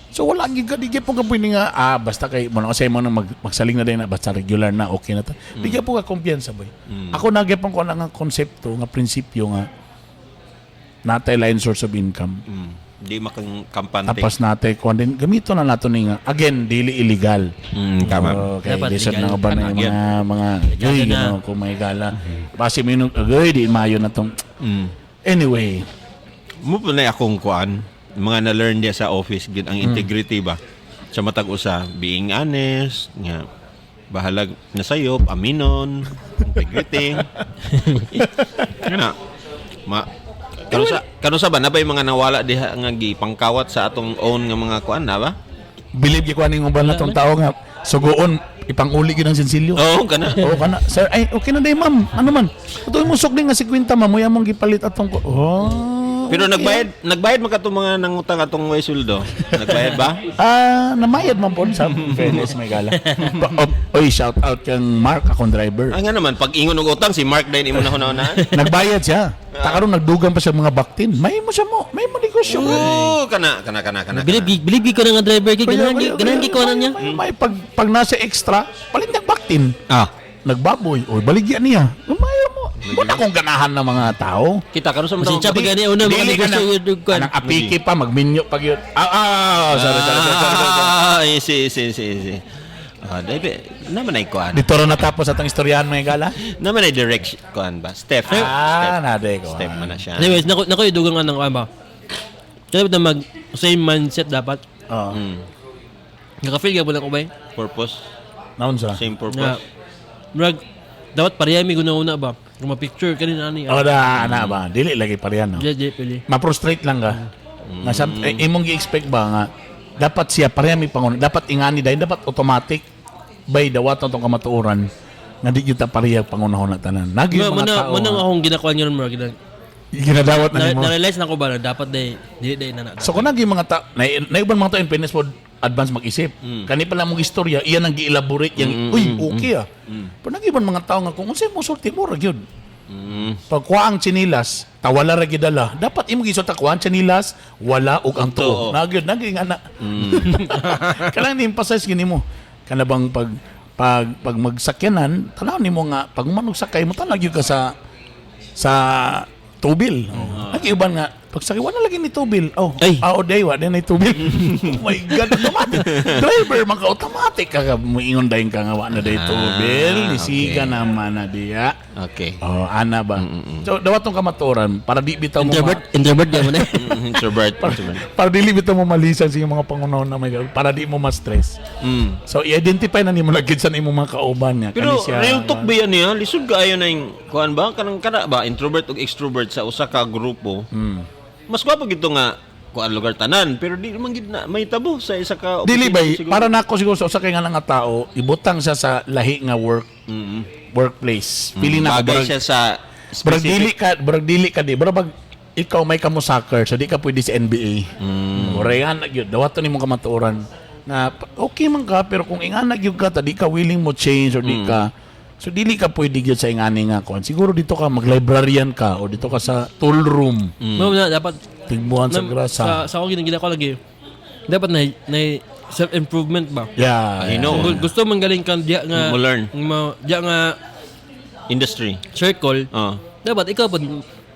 So wala gyud ka di gyud po ka pwede nga basta kay mo na kasi mo na magsaling na din na basta regular na okay na ta. Di gyud po ka kumpiyansa boy. Ako na gyud ko nga konsepto nga prinsipyo nga natay line source of income. Di makang kampante. Tapos natay kuan din gamito na nato ni nga again dili illegal. Tama. Okay, Dapat lisod legal. na nga ba na yung Yan. mga Legal gay, na. you know, kung may gala. Basi mo yung gay, di mayo na tong. Anyway, Mo pa na akong kuan, mga na-learn niya sa office gid ang integrity ba. Sa matag usa, being honest, nga bahalag nasayop, aminon, integrity. Kana ma kano sa ba na ba yung mga nawala diha nga gipangkawat sa atong own nga mga kuan na ba? Believe gyud ko aning uban na tong tao nga sugoon ipanguli gyud ang sinsilyo. Oo, kana. Oo kana. Sir, ay okay na day ma'am. Ano man? Ito mo sukli nga 50 ma'am, muya mong gipalit atong Oh. Pero nagbayad man katong mga nangutang atong way sweldo. Nagbayad ba? Ah, namayad man po sa fairness may gala. Oy, shout out kang Mark akong driver. Ah, nga naman pag ingon og utang si Mark dayon imo na hunahunaan. Nagbayad siya. Takaron nagdugang pa siya mga baktin. May mo siya mo, may mo negosyo. Oo, kana kana kana kana. Believe ko na nga driver kay ganahan gi ko na niya. May, pag nasa extra, palit nagbaktin. Ah, Nagbaboy. Oy, baligya niya. Umayo mo. Wala akong ganahan ng mga tao. Kita karon sa Pasensya pa gani una mga Dili ka negosyo na. yun ug kuan. Anang apiki pa, magminyo pag yun. Sorry, sorry, sorry, sorry, sorry. Ah, easy, easy, easy, easy. Ah, dahil naman ay kuan. Dito ra natapos atong istoryahan mga gala. Naman ay direct kuan ba? Step. Ah, step. nade ko. Step man na siya. Anyways, nako yung dugang nga ng kuan ba. Kaya dapat na mag same mindset dapat. Oo. Naka-feel ka ba lang ko ba? Purpose, Naon sa? same Nga purpose. murag dapat pareha mi guna-una ba. Kung ma-picture kanin ani. Oh, da, ana ba? Dili lagi pareha no. Di di pili. Ma-frustrate lang ka. Nga eh, imong gi-expect ba nga dapat siya pareha mi pangunan, dapat ingani dahil dapat automatic by dawat tong kamatuoran nga di gyud ta pareha pangunahon na tanan. Nagi Muna mga muna tao. muna nga akong ginakuan yun murag ginag. Ginadawat na nimo. Na-realize na ko ba na dapat day dili day na na. So kung naging mga ta na, naiban mga tao in fairness po advance mag-isip. Kani pa lang mong istorya, iyan ang gi-elaborate yang uy, okay ah. Pero nag-iban mga tao nga kung unsay mo sulti mo ra gyud. Pag kuha ang tsinilas, tawala ra gidala. Dapat imo gisulta kuha ang tsinilas, wala og ang tuo. Tuo. Na gyud naging ana. Kailangan ni-emphasize gini mo. Kana bang pag magsakyanan, tanaw nimo nga pag manog sakay mo tanaw gyud ka sa tubil. Oh. Nag-iuban nga pagsakay wala lagi ni tubil. Oh, Ay. ah, o day wa din ni tubil. Oh my God, automatic. Driver man ka automatic ka muingon dayon ka nga wa na day tubil. Ah, Nisiga okay. naman na diya. Okay. Oh, ana ba? So, dawat tong kamatuoran para di bitaw mo Introvert, introvert di mo na. Introvert. Introvert. para dili bitaw mo malisan sa iyong mga pangunaon na may para di mo ma-stress. So, i-identify na nimo lagi sa imong mga kauban niya. Pero Kani siya, real talk ba yan niya? Lisod kaayo na yung kuan ba? Kanang kana ba? Introvert ug extrovert sa usa ka grupo. Mas gwapo gito nga kuan lugar tanan pero di man gid na may tabo sa isa ka Dili opisina bay, siguro. para nako siguro sa usa kay nga tao, ibutang siya sa lahi nga workplace. Feeling na Bagay siya sa Brag dili specific ka, brag dili ka di. Brag bag, ikaw may kamo soccer, so di ka pwede sa NBA. Mm. Oray gyud, dawaton nimo kamatuoran na okay man ka pero kung ingana gyud ka ta di ka willing mo change or di ka so dili ka pwede gyud sa ingani nga kuan. Siguro dito ka mag-librarian ka o dito ka sa tool room. Mo na dapat Tigbuhan sa grasa. Sa ako ginagina ko lagi. Dapat na self improvement ba. Yeah. I know. Kung gusto man galing kang diya nga Mo learn. Mo diya nga Industry. circle. Oh. Dapat ikaw pud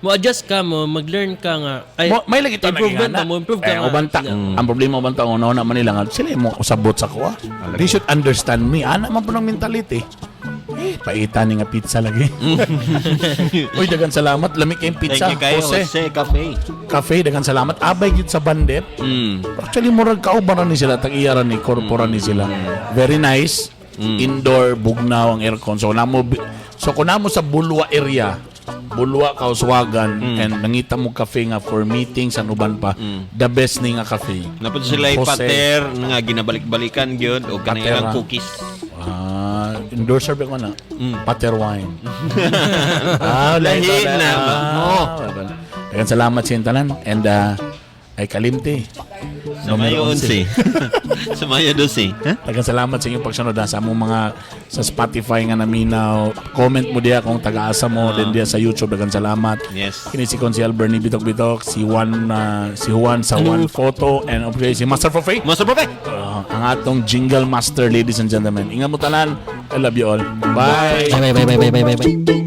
mo adjust ka mo mag-learn ka nga ay Mo, may lagi to improvement ba mo improve ka eh, nga. Uban ta, ang problema uban ta una na Manila nga sila mo usabot sa kuha. They should understand me. Ana man po ng mentality. Eh, paita ni nga pizza lagi. Uy, dagan salamat. Lami kayong pizza. Thank you kayo, Jose. Jose Cafe. Cafe, dagan salamat. Abay gyud sa bandit. Actually, murag kauban ra ni sila, tag-iya ra ni, korpora ni sila. Very nice. Indoor, bugnaw ang aircon. So, kung namo sa Bulwa area, Bulwa, Kauswagan, and nangita mo cafe nga for meetings and uban pa, the best ni nga cafe. Napod sila Jose. pater nga ginabalik-balikan gyud og kanang Pater, ilang ah. cookies. Ah, endorser ba ko na? Pater wine. Ah, Lahi na ba? Oh. Daghang salamat sa inyong tanan and ay kalimti. Sa Mayo 11. Sa Mayo 12. Ha? Daghang salamat sa inyong pagsunod ha, sa among mga sa Spotify nga naminaw. Comment mo diya kung taga-asa mo din diya sa YouTube. Daghang salamat. Yes. Kini si Consiel Bernie Bitok Bitok, si Juan sa One Photo and obviously si Master for Faith. Master Perfect. Ang atong jingle master, ladies and gentlemen. Ingat mo tanan. I love you all. Bye. Bye bye bye bye bye bye bye.